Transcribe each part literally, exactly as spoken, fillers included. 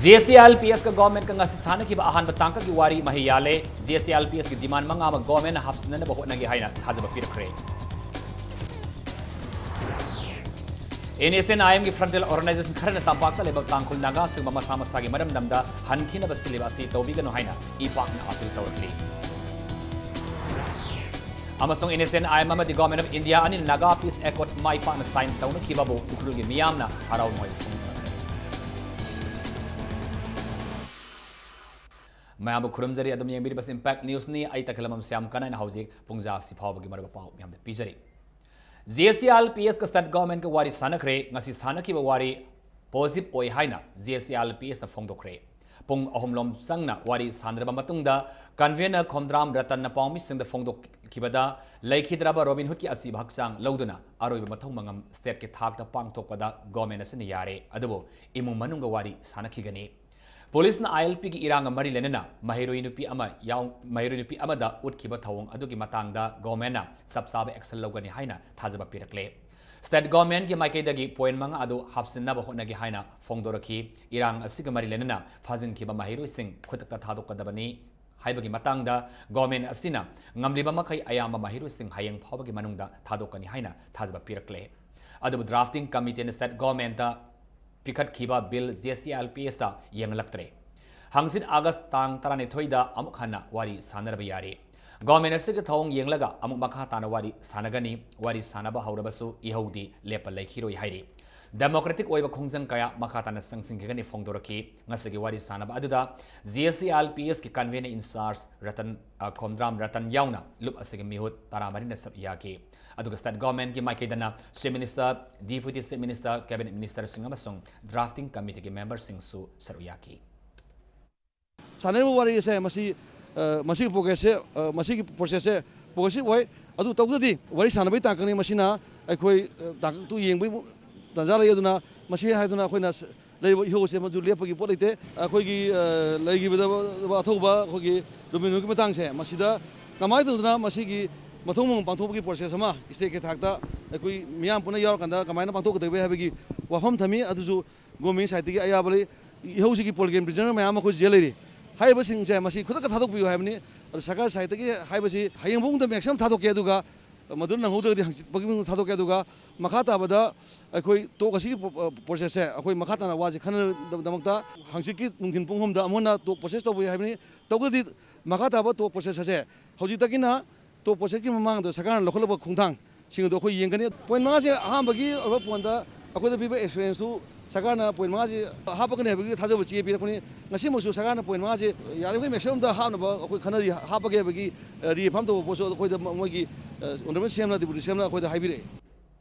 JCLPS ꯀ government ꯀ ꯉꯁꯤ ꯁꯥꯟꯅꯈꯤꯕ ꯑꯍꯥꯟꯕ ꯇꯥꯡꯀꯛꯀꯤ ꯋꯥꯔꯤ ꯃꯍꯩ ꯌꯥꯜꯂꯦ꯫ JCLPS ꯀꯤ demand ꯃꯉꯥ ꯑꯃ government ꯅ ꯍꯥꯞꯆꯤꯟꯅꯅꯕ ꯍꯣꯠꯅꯒꯦ ꯍꯥꯏꯅ ꯊꯥꯖꯕ ꯄꯤꯔꯛꯈ꯭ꯔꯦ꯫ NSCN-IM ꯒꯤ frontal organization ꯈꯔꯅ ꯇꯝꯄꯥꯛꯇ ꯂꯩꯕ ꯇꯥꯡꯈꯨꯜ ꯅꯥꯒꯥꯁꯤꯡꯕꯨ ꯃꯁꯥ ꯃꯁꯥꯒꯤ ꯃꯔꯝꯗꯝꯗ ꯍꯟꯈꯤꯅꯕ ꯁꯤꯜꯂꯤꯕ ꯑꯁꯤ ꯇꯧꯕꯤꯒꯅꯨ ꯍꯥꯏꯅ ꯏꯄꯥꯛꯅ appeal ꯇꯧꯔꯛꯂꯤ꯫ ꯑꯃꯁꯨꯡ NSCN-IM ꯑꯃꯗꯤ Government of India ꯑꯅꯤꯅ Naga Peace Accord ꯃꯥꯏ ꯄꯥꯛꯅ sign ꯇꯧꯅꯈꯤꯕꯕꯨ ꯎꯈ꯭ꯔꯨꯜꯒꯤ ꯃꯤꯌꯥꯝꯅ ꯍꯔꯥꯎ ꯅꯨꯡꯉꯥꯏꯕ ꯐꯣꯡꯗꯣꯛꯈ꯭ꯔꯦ꯫ ꯃꯌꯥꯝꯕꯨ ꯈꯨꯔꯨꯝꯖꯔꯤ꯫ ꯑꯗꯨꯝ ꯌꯦꯡꯕꯤꯔꯤꯕꯁꯤ Impact News ꯅꯤ꯫ ꯑꯩ ꯇꯈꯦꯂꯝꯕꯝ ꯁ꯭ꯌꯥꯝ ꯀꯅꯥꯏꯅ ꯍꯧꯖꯤꯛ ꯄꯨꯡꯖꯥ ꯑꯁꯤ ꯐꯥꯎꯕꯒꯤ ꯃꯔꯨꯑꯣꯏꯕ ꯄꯥꯎ ꯃꯌꯥꯝꯗ ꯄꯤꯖꯔꯤ꯫ JCLPS ꯀ state government ꯀ ꯋꯥꯔꯤ ꯁꯥꯟꯅꯈ꯭ꯔꯦ꯫ ꯉꯁꯤ ꯁꯥꯟꯅꯈꯤꯕ ꯋꯥꯔꯤ positive ꯑꯣꯏ ꯍꯥꯏꯅ JCLPS ꯅ ꯐꯣꯡꯗꯣꯛꯈ꯭ꯔꯦ꯫ ꯄꯨꯡ ꯑꯍꯨꯝ ꯂꯣꯝ ꯆꯪꯅ ꯋꯥꯔꯤ ꯁꯥꯟꯅꯔꯕ ꯃꯇꯨꯡꯗ convener ꯈꯣꯝꯗ꯭ꯔꯥꯝ ꯔꯇꯟꯅ ꯄꯥꯎꯃꯤꯁꯤꯡꯗ ꯐꯣꯡꯗꯣꯛꯈꯤꯕꯗ, ꯂꯩꯈꯤꯗ꯭ꯔꯕ ꯔꯣꯕꯤꯟ ꯍꯨꯗꯀꯤ ꯑꯁꯤꯕ ꯍꯛꯆꯥꯡ ꯂꯧꯗꯨꯅ ꯑꯔꯣꯏꯕ ꯃꯊꯧ ꯃꯉꯝ state ꯀꯤ ꯊꯥꯛꯇ ꯄꯥꯡꯊꯣꯛꯄꯗ government ꯑꯁꯤꯅ ꯌꯥꯔꯦ, ꯑꯗꯨꯕꯨ ꯏꯃꯨꯡ ꯃꯅꯨꯡꯒ ꯋꯥꯔꯤ ꯁꯥꯟꯅꯈꯤꯒꯅꯤ꯫ Police ꯅ ILP ꯒꯤ ꯏꯔꯥꯡꯒ ꯃꯔꯤ ꯂꯩꯅꯅ ꯃꯍꯩꯔꯣꯏ ꯅꯨꯄꯤ ꯑꯃ ꯌꯥꯎ-, ꯃꯍꯩꯔꯣꯏ ꯅꯨꯄꯤ ꯑꯃꯗ ꯎꯠꯈꯤꯕ ꯊꯧꯑꯣꯡ ꯑꯗꯨꯒꯤ ꯃꯇꯥꯡꯗ government ꯅ ꯆꯞ ꯆꯥꯕ action ꯂꯧꯒꯅꯤ ꯍꯥꯏꯅ ꯊꯥꯖꯕ ꯄꯤꯔꯛꯂꯦ꯫ State government ꯀꯤ ꯃꯥꯏꯀꯩꯗꯒꯤ point ꯃꯉꯥ ꯑꯗꯨ ꯍꯥꯞꯆꯤꯟꯅꯕ ꯍꯣꯠꯅꯒꯦ ꯍꯥꯏꯅ ꯐꯣꯡꯗꯣꯔꯛꯈꯤ꯫ ꯏꯔꯥꯡ ꯑꯁꯤꯒ ꯃꯔꯤ ꯂꯩꯅꯅ ꯐꯥꯖꯤꯟꯈꯤꯕ ꯃꯍꯩꯔꯣꯏꯁꯤꯡ ꯈꯨꯗꯛꯇ ꯊꯥꯗꯣꯛꯀꯗꯕꯅꯤ ꯍꯥꯏꯕꯒꯤ ꯃꯇꯥꯡꯗ government ꯑꯁꯤꯅ ꯉꯝꯂꯤꯕ ꯃꯈꯩ ꯑꯌꯥꯝꯕ ꯃꯍꯩꯔꯣꯏꯁꯤꯡ ꯍꯌꯦꯡ ꯐꯥꯎꯕꯒꯤ ꯃꯅꯨꯡꯗ ꯊꯥꯗꯣꯛꯀꯅꯤ ꯍꯥꯏꯅ ꯊꯥꯖꯕ ꯄꯤꯔꯛꯂꯦ꯫ ꯑꯗꯨꯕꯨ drafting committee ꯅ state government ꯇ ꯄꯤꯈꯠꯈꯤꯕ bill JCLPS ꯇ ꯌꯦꯡꯂꯛꯇ꯭ꯔꯦ꯫ ꯍꯪꯆꯤꯠ August ꯇꯥꯡ ꯇꯔꯥꯅꯤꯊꯣꯏꯗ ꯑꯃꯨꯛ ꯍꯟꯅ ꯋꯥꯔꯤ ꯁꯥꯟꯅꯔꯕ ꯌꯥꯔꯦ꯫ Government ꯑꯁꯤꯒꯤ ꯊꯧꯑꯣꯡ ꯌꯦꯡꯂꯒ ꯑꯃꯨꯛ ꯃꯈꯥ ꯇꯥꯅ ꯋꯥꯔꯤ ꯁꯥꯟꯅꯒꯅꯤ꯫ ꯋꯥꯔꯤ ꯁꯥꯟꯅꯕ ꯍꯧꯔꯕꯁꯨ ꯏꯍꯧꯗꯤ ꯂꯦꯞꯄ ꯂꯩꯈꯤꯔꯣꯏ ꯍꯥꯏꯔꯤ꯫ Democratic ꯑꯣꯏꯕ ꯈꯣꯡꯖꯪ ꯀꯌꯥ ꯃꯈꯥ ꯇꯥꯅ ꯆꯪꯁꯤꯟꯈꯤꯒꯅꯤ ꯐꯣꯡꯗꯣꯔꯛꯈꯤ꯫ ꯉꯁꯤꯒꯤ ꯋꯥꯔꯤ ꯁꯥꯟꯅꯕ ꯑꯗꯨꯗ JCLPS ꯀꯤ convener in charge ꯔꯇꯟ, ꯑ, ꯈꯣꯝꯗ꯭ꯔꯥꯝ ꯔꯇꯟ ꯌꯥꯎꯅ ꯂꯨꯞ ꯑꯁꯤꯒꯤ ꯃꯤꯍꯨꯠ ꯇꯔꯥꯃꯔꯤꯅ ꯁꯔꯨꯛ ꯌꯥꯈꯤ꯫ ꯑꯗꯨꯒ state government ꯀꯤ ꯃꯥꯏꯀꯩꯗꯅ Chief Minister, Deputy Chief Minister, Cabinet Minister ꯁꯤꯡ ꯑꯃꯁꯨꯡ drafting committee ꯒꯤ member ꯁꯤꯡꯁꯨ ꯁꯔꯨꯛ ꯌꯥꯈꯤ꯫ ꯁꯥꯟꯅꯔꯤꯕ ꯋꯥꯔꯤ ꯑꯁꯦ ꯃꯁꯤ, ꯑ, ꯃꯁꯤꯒꯤ progress ꯁꯦ, ꯑ, ꯃꯁꯤꯒꯤ process ꯁꯦ progressive ꯑꯣꯏ꯫ ꯑꯗꯨ ꯇꯧꯗ꯭ꯔꯗꯤ ꯋꯥꯔꯤ ꯁꯥꯟꯅꯕꯒꯤ ꯇꯥꯡꯀꯛꯅꯤ꯫ ꯃꯁꯤꯅ ꯑꯩꯈꯣꯏ, ꯑ, ꯇꯥꯡꯀꯛꯇꯨ ꯌꯦꯡꯕꯒꯤ ꯇꯥꯟꯖꯥ ꯂꯩ꯫ ꯑꯗꯨꯅ ꯃꯁꯤ ꯍꯥꯏꯗꯨꯅ ꯑꯩꯈꯣꯏꯅ ꯁ-, ꯂꯩꯔꯤꯕ ꯏꯍꯧ ꯑꯁꯦ ꯃꯗꯨ ꯂꯦꯞꯄꯒꯤ ꯄꯣꯠ ꯂꯩꯇꯦ꯫ ꯑꯩꯈꯣꯏꯒꯤ, ꯑ, ꯂꯩꯈꯤꯕꯗ ꯑꯊꯧꯕ ꯑꯩꯈꯣꯏꯒꯤ ꯔꯣꯕꯤꯟ ꯍꯨꯗꯀꯤ ꯃꯇꯥꯡꯁꯦ ꯃꯁꯤꯗ ꯀꯃꯥꯏꯅ ꯇꯧꯗꯅ ꯃꯁꯤꯒꯤ ꯃꯊꯧ ꯃꯉꯝ ꯄꯥꯡꯊꯣꯛꯄꯒꯤ process ꯑꯃ state ꯀꯤ ꯊꯥꯛꯇ ꯑꯩꯈꯣꯏ ꯃꯤꯌꯥꯝ ꯄꯨꯟꯅ ꯌꯥꯎꯔꯀꯥꯟꯗ ꯀꯃꯥꯏꯅ ꯄꯥꯡꯊꯣꯛꯀꯗꯒꯦ ꯍꯥꯏꯕꯒꯤ ꯋꯥꯐꯝ ꯊꯝꯃꯤ꯫ ꯑꯗꯨꯁꯨ government side ꯇꯒꯤ ꯑꯌꯥꯕ ꯂꯩ꯫ ꯏꯍꯧꯁꯤꯒꯤ ꯄꯣꯂꯤꯒꯦꯝ ꯄ꯭ꯔꯤꯖꯅꯔ ꯃꯌꯥꯝ ꯑꯃ ꯑꯩꯈꯣꯏ ꯖꯦꯜ ꯂꯩꯔꯤ꯫ ꯍꯥꯏꯔꯤꯕꯁꯤꯡꯁꯦ ꯃꯁꯤ ꯈꯨꯗꯛꯇ ꯊꯥꯗꯣꯛꯄꯤꯌꯨ ꯍꯥꯏꯕꯅꯤ꯫ ꯑꯗꯨ ꯁꯔꯀꯥꯔ ꯁꯥꯏꯠꯇꯒꯤ ꯍꯥꯏꯕꯁꯤ ꯍꯌꯦꯡ ꯐꯥꯎꯗ ꯃꯦꯛꯁꯤꯃꯝ ꯊꯥꯗꯣꯛꯀꯦ, ꯑꯗꯨꯒ ꯃꯗꯨ ꯅꯪꯍꯧꯗ꯭ꯔꯒꯗꯤ ꯍꯪꯆꯤꯠ ꯐꯥꯎꯒꯤ ꯃꯅꯨꯡꯗ ꯊꯥꯗꯣꯛꯀꯦ꯫ ꯑꯗꯨꯒ ꯃꯈꯥ ꯇꯥꯕꯗ ꯑꯩꯈꯣꯏ ꯇꯣꯛ ꯑꯁꯤꯒꯤ ꯄ꯭ꯔꯣ-, ꯄ꯭ꯔꯣꯁꯦꯁꯁꯦ ꯑꯩꯈꯣꯏ ꯃꯈꯥ ꯇꯥꯅ ꯋꯥꯁꯤ ꯈꯟꯅꯅꯕꯒꯤꯗꯃꯛꯇ ꯍꯪꯆꯤꯠꯀꯤ ꯅꯨꯡꯊꯤꯟ ꯄꯨꯡ ꯑꯍꯨꯝꯗ ꯑꯃꯨꯛ ꯍꯟꯅ ꯇꯣꯛ ꯄ꯭ꯔꯣꯁꯦꯁ ꯇꯧꯕ ꯌꯥꯏ ꯍꯥꯏꯕꯅꯤ꯫ ꯇꯧꯗ꯭ꯔꯗꯤ ꯃꯈꯥ ꯇꯥꯕ ꯇꯣꯛ ꯄ꯭ꯔꯣꯁꯦꯁ ꯑꯁꯦ ꯍꯧꯖꯤꯛꯇꯒꯤꯅ ꯇꯣꯛ ꯄ꯭ꯔꯣꯁꯦꯁꯀꯤ ꯃꯃꯥꯡꯗ ꯁꯔꯀꯥꯔꯅ ꯂꯧꯈꯠꯂꯛꯄ ꯈꯣꯡꯊꯥꯡꯁꯤꯡ ꯑꯗꯨ ꯑꯩꯈꯣꯏ ꯌꯦꯡꯒꯅꯤ꯫ ꯄꯣꯏꯟ ꯃꯉꯥꯁꯦ ꯑꯍꯥꯟꯕꯒꯤ ꯑꯣꯏꯕ ꯄꯣꯟꯗ ꯑꯩꯈꯣꯏꯗ ꯄꯤꯕ ꯑꯦꯁꯨꯔꯦꯟꯁꯇꯨ ꯁꯔꯀꯥꯔꯅ ꯄꯣꯏꯟ ꯃꯉꯥꯁꯤ ꯍꯥꯞꯄꯛꯀꯅꯤ ꯍꯥꯏꯕꯒꯤ ꯊꯥꯖꯕ ꯆꯦ ꯄꯤꯔꯛꯄꯅꯤ꯫ ꯉꯁꯤꯃꯛꯁꯨ ꯁꯔꯀꯥꯔꯅ ꯄꯣꯏꯟ ꯃꯉꯥꯁꯤ ꯌꯥꯔꯤꯕꯃꯈꯩ ꯃꯦꯛꯁꯤꯃꯝꯗ ꯍꯥꯞꯅꯕ ꯑꯩꯈꯣꯏ ꯈꯟꯅꯔꯤ, ꯍꯥꯞꯄꯒꯦ ꯍꯥꯏꯕꯒꯤ, ꯑ, ꯔꯤꯑꯦꯐꯥꯝ ꯇꯧꯕ ꯄꯣꯠꯁꯨ ꯑꯩꯈꯣꯏꯗ ꯃ-, ꯃꯣꯏꯒꯤ, ꯑ, ꯑꯣꯅꯔꯦꯕꯜ ꯁꯤ ꯑꯦꯝꯅ, ꯗꯤꯄꯨꯇꯤ ꯁꯤ ꯑꯦꯝꯅ ꯑꯩꯈꯣꯏꯗ ꯍꯥꯏꯕꯤꯔꯛꯑꯦ꯫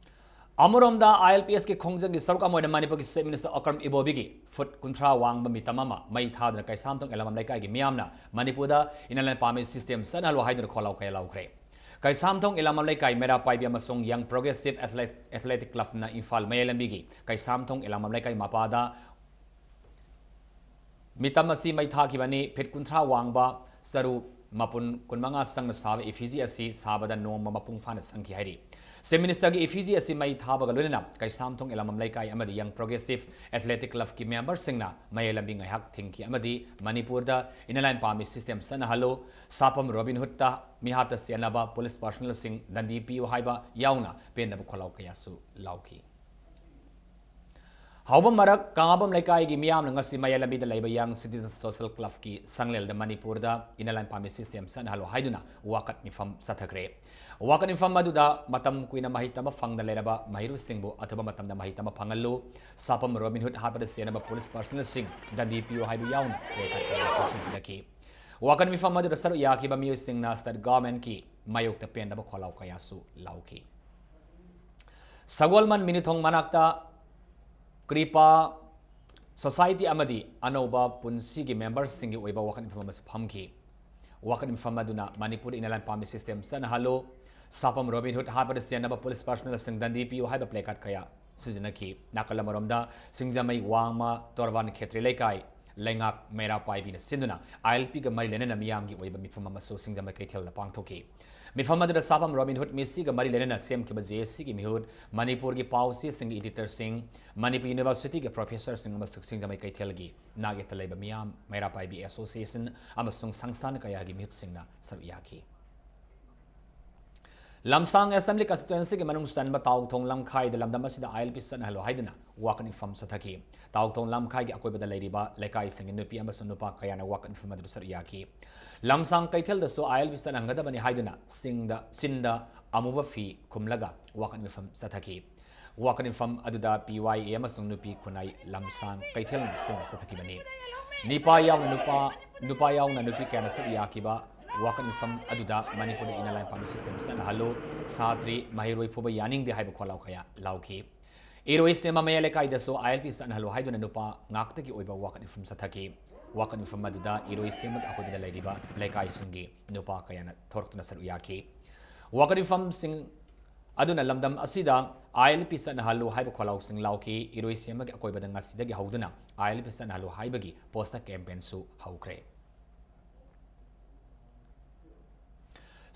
ꯑꯃꯔꯣꯝꯗ, ꯑꯥꯏ ꯑꯦꯜ ꯄꯤ ꯑꯦꯁꯀꯤ ꯈꯣꯡꯖꯪꯒꯤ ꯁꯔꯨꯛ ꯑꯃ ꯑꯣꯏꯅ ꯃꯅꯤꯄꯨꯔꯒꯤ ꯆꯤꯐ ꯃꯤꯅꯤꯁꯇꯔ ꯑꯣꯀ꯭ꯔꯝ ꯏꯕꯣꯕꯤꯒꯤ ꯐꯨꯠ ꯀꯨꯟꯊ꯭ꯔꯥ ꯋꯥꯡꯕ ꯃꯤꯇꯝ ꯑꯃ ꯃꯩ ꯊꯥꯗꯨꯅ ꯀꯩꯁꯥꯝꯊꯣꯡ ꯏꯂꯝꯕꯝ ꯂꯩꯀꯥꯏꯒꯤ ꯃꯤꯌꯥꯝꯅ ꯃꯅꯤꯄꯨꯔꯗ ꯏꯅꯔ ꯂꯥꯏꯟ ꯄꯥꯔꯃꯤꯠ ꯁꯤꯁꯇꯦꯝ ꯆꯠꯅꯍꯜꯂꯨ ꯍꯥꯏꯗꯨꯅ ꯈꯣꯜꯂꯥꯎ ꯀꯌꯥ ꯂꯥꯎꯈ꯭ꯔꯦ꯫ ꯀꯩꯁꯥꯝꯊꯣꯡ ꯏꯂꯝꯕꯝ ꯂꯩꯀꯥꯏ ꯃꯩꯔꯥ ꯄꯥꯏꯕꯤ ꯑꯃꯁꯨꯡ ꯌꯪ ꯄ꯭ꯔꯣꯒ꯭ꯔꯦꯁꯤꯚ ꯑꯦꯊꯂꯦ-, ꯑꯦꯊꯂꯦꯇꯤꯛ ꯀ꯭ꯂꯕꯅ ꯏꯝꯐꯥꯜ ꯃꯌꯥꯏ ꯂꯝꯕꯤꯒꯤ ꯀꯩꯁꯥꯝꯊꯣꯡ ꯏꯂꯝꯕꯝ ꯂꯩꯀꯥꯏ ꯃꯄꯥꯗ ꯃꯤꯇꯝ ꯑꯁꯤ ꯃꯩ ꯊꯥꯈꯤꯕꯅꯤ꯫ ꯐꯤꯠ ꯀꯨꯟꯊ꯭ꯔꯥ ꯋꯥꯡꯕ, ꯆꯔꯨ ꯃꯄꯨꯟ ꯀꯨꯟꯃꯉꯥ ꯆꯪꯅ ꯁꯥꯕ ꯏꯐꯤꯖꯤ ꯑꯁꯤ ꯁꯥꯕꯗ ꯅꯣꯡꯃ ꯃꯄꯨꯡ ꯐꯥꯅ ꯆꯪꯈꯤ ꯍꯥꯏꯔꯤ꯫ ꯆꯤꯐ ꯃꯤꯅꯤꯁꯇꯔꯒꯤ ꯏꯐꯤꯖꯤ ꯑꯁꯤ ꯃꯩ ꯊꯥꯕꯒ ꯂꯣꯏꯅꯅ ꯀꯩꯁꯥꯝꯊꯣꯡ ꯏꯂꯝꯕꯝ ꯂꯩꯀꯥꯏ ꯑꯃꯗꯤ ꯌꯪ ꯄ꯭ꯔꯣꯒ꯭ꯔꯦꯁꯤꯚ ꯑꯦꯊꯂꯦꯇꯤꯛ ꯀ꯭ꯂꯕꯀꯤ ꯃꯦꯝꯕꯔꯁꯤꯡꯅ ꯃꯌꯥꯏ ꯂꯝꯕꯤ ꯉꯥꯏꯍꯥꯛ ꯊꯤꯡꯈꯤ ꯑꯃꯗꯤ ꯃꯅꯤꯄꯨꯔꯗ ꯏꯅꯔ ꯂꯥꯏꯟ ꯄꯥꯔꯃꯤꯠ ꯁꯤꯁꯇꯦꯝ ꯆꯠꯅꯍꯜꯂꯨ, ꯁꯥꯐꯝ ꯔꯣꯕꯤꯟ ꯍꯨꯗꯇ ꯃꯤꯍꯥꯠꯇ ꯆꯦꯟꯅꯕ ꯄꯨꯂꯤꯁ ꯄꯥꯔꯁꯣꯅꯦꯜꯁꯤꯡ ꯗꯟꯗꯤ ꯄꯤꯌꯨ ꯍꯥꯏꯕ ꯌꯥꯎꯅ ꯄꯦꯟꯗꯕ ꯈꯣꯜꯂꯥꯎ ꯀꯌꯥꯁꯨ ꯂꯥꯎꯈꯤ꯫ ꯍꯥꯎꯕꯝ ꯃꯔꯛ ꯀꯥꯉꯥꯕꯝ ꯂꯩꯀꯥꯏꯒꯤ ꯃꯤꯌꯥꯝꯅ ꯉꯁꯤ ꯃꯌꯥꯏ ꯂꯝꯕꯤꯗ ꯂꯩꯕ ꯌꯪ ꯁꯤꯇꯤꯖꯟ ꯁꯣꯁꯦꯜ ꯀ꯭ꯂꯕꯀꯤ ꯁꯪꯂꯦꯜꯗ ꯃꯅꯤꯄꯨꯔꯗ ꯏꯅꯔ ꯂꯥꯏꯟ ꯄꯥꯔꯃꯤꯠ ꯁꯤꯁꯇꯦꯝ ꯆꯠꯅꯍꯜꯂꯨ ꯍꯥꯏꯗꯨꯅ ꯋꯥꯀꯠ ꯃꯤꯐꯝ ꯆꯠꯊꯈ꯭ꯔꯦ꯫ ꯋꯥꯀꯠ ꯃꯤꯐꯝ ꯑꯗꯨꯗ ꯃꯇꯝ ꯀꯨꯏꯅ ꯃꯍꯩ ꯇꯝꯕ ꯐꯪꯗꯅ ꯂꯩꯔꯕ ꯃꯍꯩꯔꯣꯏꯁꯤꯡꯕꯨ ꯑꯊꯨꯕ ꯃꯇꯝꯗ ꯃꯍꯩ ꯇꯝꯕ ꯐꯪꯍꯜꯂꯨ, ꯁꯥꯐꯝ ꯔꯣꯕꯤꯟ ꯍꯨꯗ ꯍꯥꯠꯄꯗ ꯆꯦꯟꯅꯕ ꯄꯨꯂꯤꯁ ꯄꯥꯔꯁꯣꯅꯦꯜꯁꯤꯡ ꯗꯟꯗꯤ ꯄꯤꯌꯨ ꯍꯥꯏꯕ ꯌꯥꯎꯅ ꯋꯥꯀꯠ ꯀꯌꯥꯁꯨ ꯁꯤꯖꯤꯟꯅꯈꯤ꯫ ꯋꯥꯀꯠ ꯃꯤꯐꯝ ꯑꯗꯨꯗ ꯁꯔꯨꯛ ꯌꯥꯈꯤꯕ ꯃꯤꯑꯣꯏꯁꯤꯡꯅ ꯁ꯭ꯇꯦꯠ ꯒꯚꯔꯟꯃꯦꯟꯠꯀꯤ ꯃꯥꯌꯣꯛꯇ ꯄꯦꯟꯗꯕ ꯈꯣꯜꯂꯥꯎ ꯀꯌꯥꯁꯨ ꯂꯥꯎꯈꯤ꯫ ꯁꯒꯣꯜꯕꯟ ꯃꯤꯅꯨꯊꯣꯡ ꯃꯅꯥꯛꯇ ꯀ꯭ꯔꯤꯄꯥ ꯁꯣꯁꯥꯏꯇꯤ ꯑꯃꯗꯤ ꯑꯅꯧꯕ ꯄꯨꯟꯁꯤꯒꯤ ꯃꯦꯝꯕꯔꯁꯤꯡꯒꯤ ꯑꯣꯏꯕ ꯋꯥꯀꯠ ꯃꯤꯐꯝ ꯑꯃꯁꯨ ꯐꯝꯈꯤ꯫ ꯋꯥꯀꯠ ꯃꯤꯐꯝ ꯑꯗꯨꯅ ꯃꯅꯤꯄꯨꯔꯗ ꯏꯅꯔ ꯂꯥꯏꯟ ꯄꯥꯔꯃꯤꯠ ꯁꯤꯁꯇꯦꯝ ꯆꯠꯅꯍꯜꯂꯨ, ꯁꯥꯐꯝ ꯔꯣꯕꯤꯟ ꯍꯨꯗ ꯍꯥꯠꯄꯗ ꯆꯦꯟꯅꯕ ꯄꯨꯂꯤꯁ ꯄꯥꯔꯁꯣꯅꯦꯜꯁꯤꯡ ꯗꯟꯗꯤ ꯄꯤꯌꯨ ꯍꯥꯏꯕ ꯄ꯭ꯂꯦꯀꯥꯔꯗ ꯀꯌꯥ ꯁꯤꯖꯤꯟꯅꯈꯤ꯫ ꯅꯥꯀꯜ ꯑꯃꯔꯣꯝꯗ, ꯁꯤꯡꯖꯃꯩ ꯋꯥꯡꯃ ꯇꯣꯔꯕꯥꯟ ꯈꯦꯇ꯭ꯔꯤ ꯂꯩꯀꯥꯏ ꯂꯩꯉꯥꯛ ꯃꯩꯔꯥ ꯄꯥꯏꯕꯤꯅ ꯁꯤꯟꯗꯨꯅ ꯑꯥꯏ ꯑꯦꯜ ꯄꯤꯒ ꯃꯔꯤ ꯂꯩꯅꯅ ꯃꯤꯌꯥꯝꯒꯤ ꯑꯣꯏꯕ ꯃꯤꯐꯝ ꯑꯃꯁꯨ ꯁꯤꯡꯖꯃꯩ ꯀꯩꯊꯦꯜꯗ ꯄꯥꯡꯊꯣꯛꯈꯤ꯫ ꯃꯤꯐꯝ ꯑꯗꯨꯗ ꯁꯥꯐꯝ ꯔꯣꯕꯤꯟ ꯍꯨꯗ ꯃꯤꯁꯤꯒ ꯃꯔꯤ ꯂꯩꯅꯅ ꯁꯦꯝꯈꯤꯕ ꯖꯦ ꯑꯦ ꯁꯤꯒꯤ ꯃꯤꯍꯨꯠ, ꯃꯅꯤꯄꯨꯔꯒꯤ ꯄꯥꯎꯆꯦꯁꯤꯡꯒꯤ ꯏꯗꯤꯇꯔꯁꯤꯡ, ꯃꯅꯤꯄꯨꯔ ꯌꯨꯅꯤꯚꯔꯁꯤꯇꯤꯒꯤ ꯄ꯭ꯔꯣꯐꯦꯁꯔꯁꯤꯡ ꯑꯃꯁꯨꯡ ꯁꯤꯡꯖꯃꯩ ꯀꯩꯊꯦꯜꯒꯤ ꯅꯥꯛ ꯌꯦꯠꯇ ꯂꯩꯕ ꯃꯤꯌꯥꯝ, ꯃꯩꯔꯥ ꯄꯥꯏꯕꯤ ꯑꯦꯁꯣꯁꯤꯌꯦꯁꯟ ꯑꯃꯁꯨꯡ ꯁꯪꯁꯊꯥꯟ ꯀꯌꯥꯒꯤ ꯃꯤꯍꯨꯠꯁꯤꯡꯅ ꯁꯔꯨꯛ ꯌꯥꯈꯤ꯫ ꯂꯝꯁꯥꯡ ꯑꯦꯁꯦꯝꯕ꯭ꯂꯤ ꯀꯟꯁꯇꯤꯇ꯭ꯋꯦꯟꯁꯤꯒꯤ ꯃꯅꯨꯡ ꯆꯟꯕ ꯇꯥꯎꯊꯣꯡ ꯂꯝꯈꯥꯏꯗ ꯂꯝꯗꯝ ꯑꯁꯤꯗ ꯑꯥꯏ ꯑꯦꯜ ꯄꯤ ꯆꯠꯅꯍꯜꯂꯨ ꯍꯥꯏꯗꯨꯅ ꯋꯥꯀꯠ ꯃꯤꯐꯝ ꯆꯠꯊꯈꯤ꯫ ꯇꯥꯎꯊꯣꯡ ꯂꯝꯈꯥꯏꯒꯤ ꯑꯀꯣꯏꯕꯗ ꯂꯩꯔꯤꯕ ꯂꯩꯀꯥꯏꯁꯤꯡꯒꯤ ꯅꯨꯄꯤ ꯑꯃꯁꯨꯡ ꯅꯨꯄꯥ ꯀꯌꯥꯅ ꯋꯥꯀꯠ ꯃꯤꯐꯝ ꯑꯗꯨꯗ ꯁꯔꯨꯛ ꯌꯥꯈꯤ꯫ ꯂꯝꯁꯥꯡ ꯀꯩꯊꯦꯜꯗꯁꯨ ꯑꯥꯏ ꯑꯦꯜ ꯄꯤ ꯆꯠꯅꯍꯟꯒꯗꯕꯅꯤ ꯍꯥꯏꯗꯨꯅ ꯆꯤꯡꯗ, ꯆꯤꯟꯗ ꯑꯃꯨꯕ ꯐꯤ ꯈꯨꯝꯂꯒ ꯋꯥꯀꯠ ꯃꯤꯐꯝ ꯆꯠꯊꯈꯤ꯫ ꯋꯥꯀꯠ ꯃꯤꯐꯝ ꯑꯗꯨꯗ ꯄꯤ ꯋꯥꯏ ꯑꯦ ꯑꯃꯁꯨꯡ ꯅꯨꯄꯤ ꯈꯨꯟꯅꯥꯏ ꯂꯝꯁꯥꯡ ꯀꯩꯊꯦꯜꯅ ꯁꯦꯝꯕ ꯆꯠꯊꯈꯤꯕꯅꯤ꯫ ꯅꯤꯄꯥ ꯌꯥꯎꯅ ꯅꯨꯄꯥ, ꯅꯨꯄꯥ ꯌꯥꯎꯅ ꯅꯨꯄꯤ ꯀꯌꯥꯅ ꯁꯔꯨꯛ ꯌꯥꯈꯤꯕ ꯋꯥꯀꯠ ꯃꯤꯐꯝ ꯑꯗꯨꯗ ꯃꯅꯤꯄꯨꯔꯗ ꯏꯟꯅꯔ ꯂꯥꯏꯟ ꯄꯥꯔꯃꯤꯠ ꯁꯤꯁꯇꯦꯝ ꯆꯠꯅꯍꯜꯂꯨ, ꯁꯥꯇ꯭ꯔꯤ, ꯃꯍꯩꯔꯣꯏ ꯐꯨꯕ ꯌꯥꯅꯤꯡꯗꯦ ꯍꯥꯏꯕ ꯈꯣꯜꯂꯥꯎ ꯀꯌꯥ ꯂꯥꯎꯈꯤ꯫ ꯏꯔꯣꯏꯁꯦꯝꯕ ꯃꯌꯥꯏ ꯂꯩꯀꯥꯏꯗꯁꯨ ꯑꯥꯏ ꯑꯦꯜ ꯄꯤ ꯆꯠꯅꯍꯜꯂꯨ ꯍꯥꯏꯗꯨꯅ ꯅꯨꯄꯥ ꯉꯥꯛꯇꯒꯤ ꯑꯣꯏꯕ ꯋꯥꯀꯠ ꯃꯤꯐꯝ ꯆꯠꯊꯈꯤ꯫ ꯋꯥꯀꯠ ꯃꯤꯐꯝ ꯑꯗꯨꯗ ꯏꯔꯣꯏꯁꯦꯝꯕꯒꯤ ꯑꯀꯣꯏꯕꯗ ꯂꯩꯔꯤꯕ ꯂꯩꯀꯥꯏꯁꯤꯡꯒꯤ ꯅꯨꯄꯥ ꯀꯌꯥꯅ ꯊꯣꯔꯛꯇꯨꯅ ꯁꯔꯨꯛ ꯌꯥꯈꯤ꯫ ꯋꯥꯀꯠ ꯃꯤꯐꯝꯁꯤꯡ ꯑꯗꯨꯅ ꯂꯝꯗꯝ ꯑꯁꯤꯗ ꯑꯥꯏ ꯑꯦꯜ ꯄꯤ ꯆꯠꯅꯍꯜꯂꯨ ꯍꯥꯏꯕ ꯈꯣꯜꯂꯥꯎꯁꯤꯡ ꯂꯥꯎꯈꯤ꯫ ꯏꯔꯣꯏꯁꯦꯝꯕꯒꯤ ꯑꯀꯣꯏꯕꯗ ꯉꯁꯤꯗꯒꯤ ꯍꯧꯗꯨꯅ ꯑꯥꯏ ꯑꯦꯜ ꯄꯤ ꯆꯠꯅꯍꯜꯂꯨ ꯍꯥꯏꯕꯒꯤ ꯄꯣꯁꯇꯔ ꯀꯦꯝꯄꯦꯟꯁꯨ ꯍꯧꯈ꯭ꯔꯦ꯫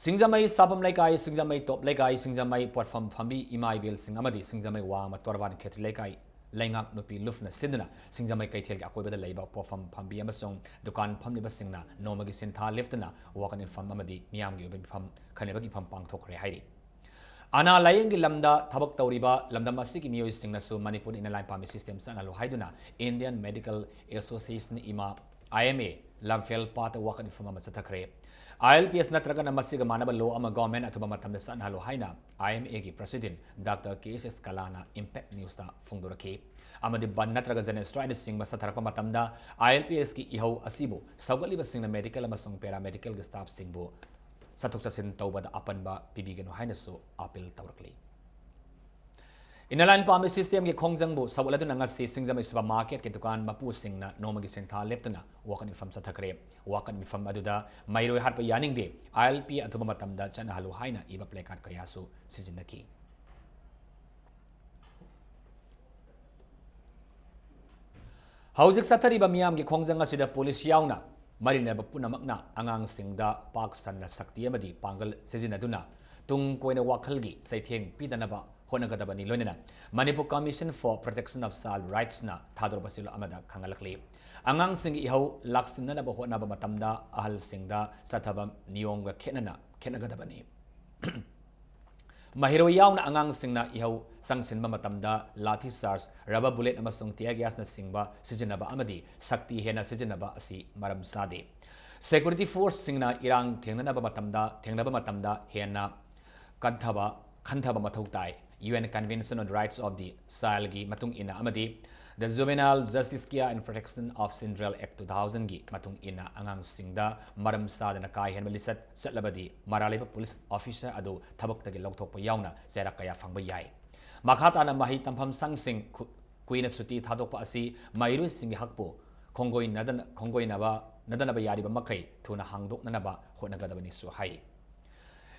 ꯁꯤꯡꯖꯃꯩ ꯁꯥꯐꯝ ꯂꯩꯀꯥꯏ, ꯁꯤꯡꯖꯃꯩ ꯇꯣꯞ ꯂꯩꯀꯥꯏ, ꯁꯤꯡꯖꯃꯩ ꯄꯣꯠꯐꯝ ꯐꯝꯕꯤ ꯏꯃꯥ ꯏꯕꯦꯜꯁꯤꯡ ꯑꯃꯗꯤ ꯁꯤꯡꯖꯃꯩ ꯋꯥꯡꯃ ꯇꯣꯔꯕꯥꯟ ꯈꯦꯇ꯭ꯔꯤ ꯂꯩꯀꯥꯏ ꯂꯩꯉꯥꯛ ꯅꯨꯄꯤ ꯂꯨꯞꯅ ꯁꯤꯟꯗꯨꯅ ꯁꯤꯡꯖꯃꯩ ꯀꯩꯊꯦꯜꯒꯤ ꯑꯀꯣꯏꯕꯗ ꯂꯩꯕ ꯄꯣꯠꯐꯝ ꯐꯝꯕꯤ ꯑꯃꯁꯨꯡ ꯗꯨꯀꯥꯟ ꯐꯝꯂꯤꯕꯁꯤꯡꯅ ꯅꯣꯡꯃꯒꯤ ꯁꯤꯟꯊꯥ ꯂꯦꯞꯇꯅ ꯋꯥꯀꯠ ꯃꯤꯐꯝ ꯑꯃꯗꯤ ꯃꯤꯌꯥꯝꯒꯤ ꯑꯣꯏꯕ ꯃꯤꯐꯝ ꯈꯟꯅꯕꯒꯤ ꯃꯤꯐꯝ ꯄꯥꯡꯊꯣꯛꯈ꯭ꯔꯦ ꯍꯥꯏꯔꯤ꯫ ꯑꯅꯥ ꯂꯥꯌꯦꯡꯒꯤ ꯂꯝꯗ ꯊꯕꯛ ꯇꯧꯔꯤꯕ ꯂꯝꯗꯝ ꯑꯁꯤꯒꯤ ꯃꯤꯑꯣꯏꯁꯤꯡꯅꯁꯨ Manipur inner line permit system ꯆꯠꯅꯍꯜꯂꯨ ꯍꯥꯏꯗꯨꯅ ꯏꯟꯗꯤꯌꯟ ꯃꯦꯗꯤꯀꯦꯜ ꯑꯦꯁꯣꯁꯤꯌꯦꯁꯟ, ꯏꯃꯥ, ꯑꯥꯏ ꯑꯦꯝ ꯑꯦ, ꯂꯝꯐꯦꯜ ꯄꯥꯠꯇ ꯋꯥꯀꯠ ꯃꯤꯐꯝ ꯑꯃ ꯆꯠꯊꯈ꯭ꯔꯦ꯫ ꯑꯥꯏ ꯑꯦꯜ ꯄꯤ ꯑꯦꯁ ꯅꯠꯇ꯭ꯔꯒꯅ ꯃꯁꯤꯒ ꯃꯥꯟꯅꯕ ꯂꯣ ꯑꯃ ꯒꯣꯔꯃꯦꯟ ꯑꯊꯨꯕ ꯃꯇꯝꯗ ꯆꯠꯅꯍꯜꯂꯨ ꯍꯥꯏꯅ ꯑꯥꯏ ꯑꯦꯝ ꯑꯦꯒꯤ ꯄ꯭ꯔꯁꯤꯗꯦꯟꯠ ꯗꯥꯛꯇꯔ ꯀꯦ ꯑꯦꯁ ꯑꯦꯁ ꯀꯂꯥꯅ ꯏꯝꯄꯦꯛ ꯅ꯭ꯌꯨꯁꯇ ꯐꯣꯡꯗꯣꯔꯛꯈꯤ꯫ ꯑꯃꯗꯤ ꯕꯟꯗ ꯅꯠꯇ꯭ꯔꯒ ꯖꯦꯅꯔꯦꯜ ꯁ꯭ꯇ꯭ꯔꯥꯏꯛꯅꯆꯤꯡꯕ ꯆꯠꯊꯔꯛꯄ ꯃꯇꯝꯗ ꯑꯥꯏ ꯑꯦꯜ ꯄꯤ ꯑꯦꯁꯀꯤ ꯏꯍꯧ ꯑꯁꯤꯕꯨ ꯁꯧꯒꯠꯂꯤꯕꯁꯤꯡꯅ ꯃꯦꯗꯤꯀꯦꯜ ꯑꯃꯁꯨꯡ ꯄꯦꯔꯥꯃꯦꯗꯤꯀꯦꯜꯒꯤ ꯁ꯭ꯇꯥꯐꯁꯤꯡꯕꯨ ꯆꯠꯊꯣꯛ ꯆꯠꯁꯤꯟ ꯇꯧꯕꯗ ꯑꯄꯟꯕ ꯄꯤꯕꯤꯒꯅꯨ ꯍꯥꯏꯅꯁꯨ ꯑꯥꯄꯤꯜ ꯇꯧꯔꯛꯂꯤ꯫ ꯏꯟꯅꯔ ꯂꯥꯏꯟ ꯄꯥꯔꯃꯤꯠ ꯁꯤꯁꯇꯦꯝꯒꯤ ꯈꯣꯡꯖꯪꯕꯨ ꯁꯧꯒꯠꯂꯗꯨꯅ ꯉꯁꯤ ꯁꯤꯡꯖꯃꯩ ꯁꯨꯄꯔ ꯃꯥꯔꯀꯦꯠꯀꯤ ꯗꯨꯀꯥꯟ ꯃꯄꯨꯁꯤꯡꯅ ꯅꯣꯡꯃꯒꯤ ꯁꯤꯟꯊꯥ ꯂꯦꯞꯇꯨꯅ ꯋꯥꯀꯠ ꯃꯤꯐꯝ ꯆꯠꯊꯈ꯭ꯔꯦ꯫ ꯋꯥꯀꯠ ꯃꯤꯐꯝ ꯑꯗꯨꯗ ꯃꯍꯩꯔꯣꯏ ꯍꯥꯠꯄ ꯌꯥꯅꯤꯡꯗꯦ, ꯑꯥꯏ ꯑꯦꯜ ꯄꯤ ꯑꯊꯨꯕ ꯃꯇꯝꯗ ꯆꯠꯅꯍꯜꯂꯨ ꯍꯥꯏꯅ ꯏꯕ ꯄ꯭ꯂꯦꯀꯥꯔꯗ ꯀꯌꯥꯁꯨ ꯁꯤꯖꯤꯟꯅꯈꯤ꯫ ꯍꯧꯖꯤꯛ ꯆꯠꯊꯔꯤꯕ ꯃꯤꯌꯥꯝꯒꯤ ꯈꯣꯡꯖꯪ ꯑꯁꯤꯗ ꯄꯨꯂꯤꯁ ꯌꯥꯎꯅ ꯃꯔꯤ ꯂꯩꯅꯕ ꯄꯨꯝꯅꯃꯛꯅ ꯑꯉꯥꯡꯁꯤꯡꯗ ꯄꯥꯛ ꯁꯟꯅ ꯁꯛꯇꯤ ꯑꯃꯗꯤ ꯄꯥꯡꯒꯜ ꯁꯤꯖꯤꯟꯅꯗꯨꯅ ꯇꯨꯡ ꯀꯣꯏꯅ ꯋꯥꯈꯜꯒꯤ ꯆꯩꯊꯦꯡ ꯄꯤꯗꯅꯕ ꯍꯣꯠꯅꯒꯗꯕꯅꯤ꯫ ꯂꯣꯏꯅꯅ Manipur Commission for Protection of Child Rightsꯅ ꯊꯥꯗꯣꯔꯛꯄ ꯁꯤꯜꯂꯣ ꯑꯃꯗ ꯈꯪꯍꯜꯂꯛꯂꯤ꯫ ꯑꯉꯥꯡꯁꯤꯡꯒꯤ ꯏꯍꯧ ꯂꯥꯛꯁꯤꯟꯅꯅꯕ ꯍꯣꯠꯅꯕ ꯃꯇꯝꯗ ꯑꯍꯜꯁꯤꯡꯗ ꯆꯠꯊꯕ ꯅꯤꯌꯣꯝꯒ ꯈꯦꯠꯅꯅ ꯈꯦꯠꯅꯒꯗꯕꯅꯤ꯫ ꯃꯍꯩꯔꯣꯏ ꯌꯥꯎꯅ ꯑꯉꯥꯡꯁꯤꯡꯅ ꯏꯍꯧ ꯆꯪꯁꯤꯟꯕ ꯃꯇꯝꯗ ꯂꯥꯊꯤ ꯆꯥꯔꯖ, ꯔꯕꯔ ꯕꯨꯂꯦꯠ ꯑꯃꯁꯨꯡ ꯇꯤꯌꯔ ꯒ꯭ꯌꯥꯁꯅꯆꯤꯡꯕ ꯁꯤꯖꯤꯟꯅꯕ ꯑꯃꯗꯤ ꯁꯛꯇꯤ ꯍꯦꯟꯅ ꯁꯤꯖꯤꯟꯅꯕ ꯑꯁꯤ ꯃꯔꯝ ꯆꯥꯗꯦ꯫ ꯁꯦꯀ꯭ꯌꯨꯔꯤꯇꯤ ꯐꯣꯔꯁꯁꯤꯡꯅ ꯏꯔꯥꯡ ꯊꯦꯡꯅꯅꯕ ꯃꯇꯝꯗ, ꯊꯦꯡꯅꯕ ꯃꯇꯝꯗ ꯍꯦꯟꯅ ꯀꯟꯊꯕ, ꯈꯟꯊꯕ ꯃꯊꯧ ꯇꯥꯏ꯫ UN Convention on Rights of the Childꯒꯤ ꯃꯇꯨꯡ ꯏꯟꯅ ꯑꯃꯗꯤ The Juvenile Justice Care and Protection of Children Act two thousandꯒꯤ ꯃꯇꯨꯡ ꯏꯟꯅ ꯑꯉꯥꯡꯁꯤꯡꯗ ꯃꯔꯝ ꯆꯥꯗꯅ ꯀꯥ ꯍꯦꯟꯕ ꯂꯤꯆꯠ ꯆꯠꯂꯕꯗꯤ ꯃꯔꯥꯜ ꯂꯩꯕ ꯄꯨꯂꯤꯁ ꯑꯣꯐꯤꯁꯔ ꯑꯗꯨ ꯊꯕꯛꯇꯒꯤ ꯂꯧꯊꯣꯛꯄ ꯌꯥꯎꯅ ꯆꯩꯔꯥꯛ ꯀꯌꯥ ꯐꯪꯕ ꯌꯥꯏ꯫ ꯃꯈꯥ ꯇꯥꯅ ꯃꯍꯩ ꯇꯝꯐꯝ ꯁꯪꯁꯤꯡ ꯈꯨ-, ꯀꯨꯏꯅ ꯁꯨꯇꯤ ꯊꯥꯗꯣꯛꯄ ꯑꯁꯤ ꯃꯍꯩꯔꯣꯏꯁꯤꯡꯒꯤ ꯍꯛꯄꯨ ꯈꯣꯡꯒꯣꯏꯅꯗꯅ-, ꯈꯣꯡꯒꯣꯏꯅꯕ ꯅꯗꯅꯕ ꯌꯥꯔꯤꯕ ꯃꯈꯩ ꯊꯨꯅ ꯍꯥꯡꯗꯣꯛꯅꯅꯕ ꯍꯣꯠꯅꯒꯗꯕꯅꯤꯁꯨ ꯍꯥꯏꯔꯤ꯫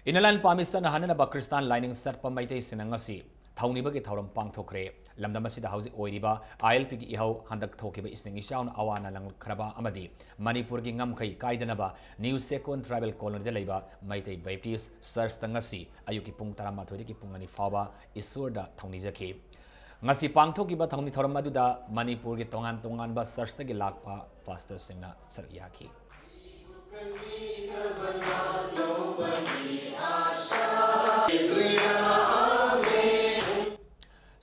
Inner Line Pammy ꯆꯠꯅꯍꯟꯅꯅꯕ ꯈ꯭ꯔꯤꯁꯇꯥꯟ ꯂꯥꯏꯅꯤꯡ ꯆꯠꯄ ꯃꯩꯇꯩꯁꯤꯡꯅ ꯉꯁꯤ ꯊꯧꯅꯤꯕꯒꯤ ꯊꯧꯔꯝ ꯄꯥꯡꯊꯣꯛꯈ꯭ꯔꯦ꯫ ꯂꯝꯗꯝ ꯑꯁꯤꯗ ꯍꯧꯖꯤꯛ ꯑꯣꯏꯔꯤꯕ ILPꯒꯤ ꯏꯍꯧ, ꯍꯟꯗꯛ ꯊꯣꯛꯈꯤꯕ ꯏꯁꯤꯡ ꯏꯆꯥꯎꯅ ꯑꯋꯥ ꯑꯅꯥ ꯅꯪꯂꯛꯈ꯭ꯔꯕ ꯑꯃꯗꯤ ꯃꯅꯤꯄꯨꯔꯒꯤ ꯉꯝꯈꯩ ꯀꯥꯏꯗꯅꯕ ꯅ꯭ꯌꯨ ꯁꯦꯀꯣꯟ ꯇ꯭ꯔꯥꯏꯕꯦꯜ ꯀꯣꯂꯣꯅꯤꯗ ꯂꯩꯕ ꯃꯩꯇꯩ ꯕꯦꯞꯇꯤꯁ ꯆꯔꯆꯇ ꯉꯁꯤ ꯑꯌꯨꯛꯀꯤ ꯄꯨꯡ ꯇꯔꯥꯃꯥꯊꯣꯏꯗꯒꯤ ꯄꯨꯡ ꯑꯅꯤ ꯐꯥꯎꯕ ꯏꯁꯣꯔꯗ ꯊꯧꯅꯤꯖꯈꯤ꯫ ꯉꯁꯤ ꯄꯥꯡꯊꯣꯛꯈꯤꯕ ꯊꯧꯅꯤ ꯊꯧꯔꯝ ꯑꯗꯨꯗ ꯃꯅꯤꯄꯨꯔꯒꯤ ꯇꯣꯉꯥꯟ ꯇꯣꯉꯥꯟꯕ ꯆꯔꯆꯇꯒꯤ ꯂꯥꯛꯄ ꯄꯥꯁꯇꯔꯁꯤꯡꯅ ꯁꯔꯨꯛ ꯌꯥꯈꯤ꯫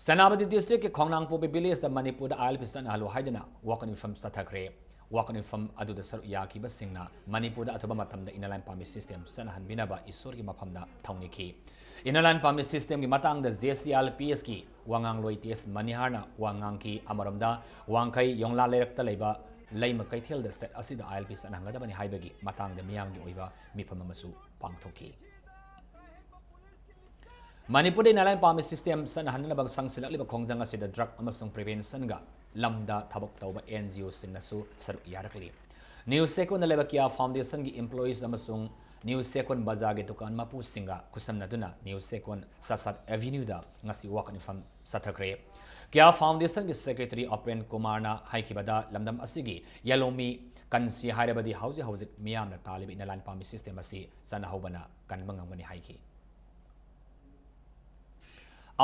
ꯁꯦꯅꯥꯄꯇꯤ ꯗꯤꯁꯇ꯭ꯔꯤꯛꯀꯤ ꯈꯣꯡꯅꯥꯡꯄꯣꯛꯄꯤ ꯚꯤꯂꯦꯖꯇ ꯃꯅꯤꯄꯨꯔꯗ ILP ꯆꯠꯅꯍꯜꯂꯨ ꯍꯥꯏꯗꯨꯅ ꯋꯥꯀꯠ ꯃꯤꯐꯝ ꯆꯠꯊꯈ꯭ꯔꯦ꯫ ꯋꯥꯀꯠ ꯃꯤꯐꯝ ꯑꯗꯨꯗ ꯁꯔꯨꯛ ꯌꯥꯈꯤꯕꯁꯤꯡꯅ ꯃꯅꯤꯄꯨꯔꯗ ꯑꯊꯨꯕ ꯃꯇꯝꯗ Inner Line Pammy system ꯆꯠꯅꯍꯟꯕꯤꯅꯕ ꯏꯁꯣꯔꯒꯤ ꯃꯐꯝꯗ ꯊꯧꯅꯤꯈꯤ꯫ Inner Line Pammy systemꯒꯤ ꯃꯇꯥꯡꯗ JCRPSꯀꯤ ꯋꯥꯉꯥꯡꯂꯣꯏ ꯇꯦꯖ ꯃꯅꯤꯍꯥꯔꯅ ꯋꯥ ꯉꯥꯡꯈꯤ꯫ ꯑꯃꯔꯣꯝꯗ ꯋꯥꯡꯈꯩ ꯌꯣꯡꯂꯥ ꯂꯩꯔꯛꯇ ꯂꯩꯕ ꯂꯩꯃ ꯀꯩꯊꯦꯜꯗ state ꯑꯁꯤꯗ ILP ꯆꯠꯅꯍꯟꯒꯗꯕꯅꯤ ꯍꯥꯏꯕꯒꯤ ꯃꯇꯥꯡꯗ ꯃꯤꯌꯥꯝꯒꯤ ꯑꯣꯏꯕ ꯃꯤꯐꯝ ꯑꯃꯁꯨ ꯄꯥꯡꯊꯣꯛꯈꯤ꯫ ꯃꯅꯤꯄꯨꯔꯗ Inner Line Pammy system ꯆꯠꯅꯍꯟꯅꯕ ꯆꯪꯁꯤꯜꯂꯛꯂꯤꯕ ꯈꯣꯡꯖꯪ ꯑꯁꯤꯗ drug ꯑꯃꯁꯨꯡ preventionꯒ ꯂꯝꯗ ꯊꯕꯛ ꯇꯧꯕ NGOꯁꯤꯡꯅꯁꯨ ꯁꯔꯨꯛ ꯌꯥꯔꯛꯂꯤ꯫ ꯅ꯭ꯌꯨ ꯁꯦꯀꯣꯟꯗ ꯂꯩꯕ Care Foundationꯒꯤ employees ꯑꯃꯁꯨꯡ ꯅ꯭ꯌꯨ ꯁꯦꯀꯣꯟ ꯕꯖꯥꯔꯒꯤ ꯗꯨꯀꯥꯟ ꯃꯄꯨꯁꯤꯡꯒ ꯈꯨꯠꯁꯝꯅꯗꯨꯅ ꯅ꯭ꯌꯨ ꯁꯦꯀꯣꯟ ꯁꯥꯁꯥꯠ Avenueꯗ ꯉꯁꯤ ꯋꯥꯀꯠ ꯃꯤꯐꯝ ꯆꯠꯊꯈ꯭ꯔꯦ꯫ ꯀ꯭ꯌꯥ ꯐꯥꯎꯟꯗꯦꯁꯟꯒꯤ ꯁꯦꯀ꯭ꯔꯦꯇꯔꯤ ꯑꯄ꯭ꯔꯦꯟ ꯀꯨꯃꯥꯔꯅ ꯍꯥꯏꯈꯤꯕꯗ, ꯂꯝꯗꯝ ꯑꯁꯤꯒꯤ ꯌꯦꯜꯍꯧꯃꯤ ꯀꯟꯁꯤ ꯍꯥꯏꯔꯕꯗꯤ ꯍꯧꯖꯤꯛ ꯍꯧꯖꯤꯛ ꯃꯤꯌꯥꯝꯅ ꯇꯥꯜꯂꯤꯕ inner line permit system ꯑꯁꯤ ꯆꯠꯅꯍꯧꯕꯅ ꯀꯟꯕ ꯉꯝꯒꯅꯤ ꯍꯥꯏꯈꯤ꯫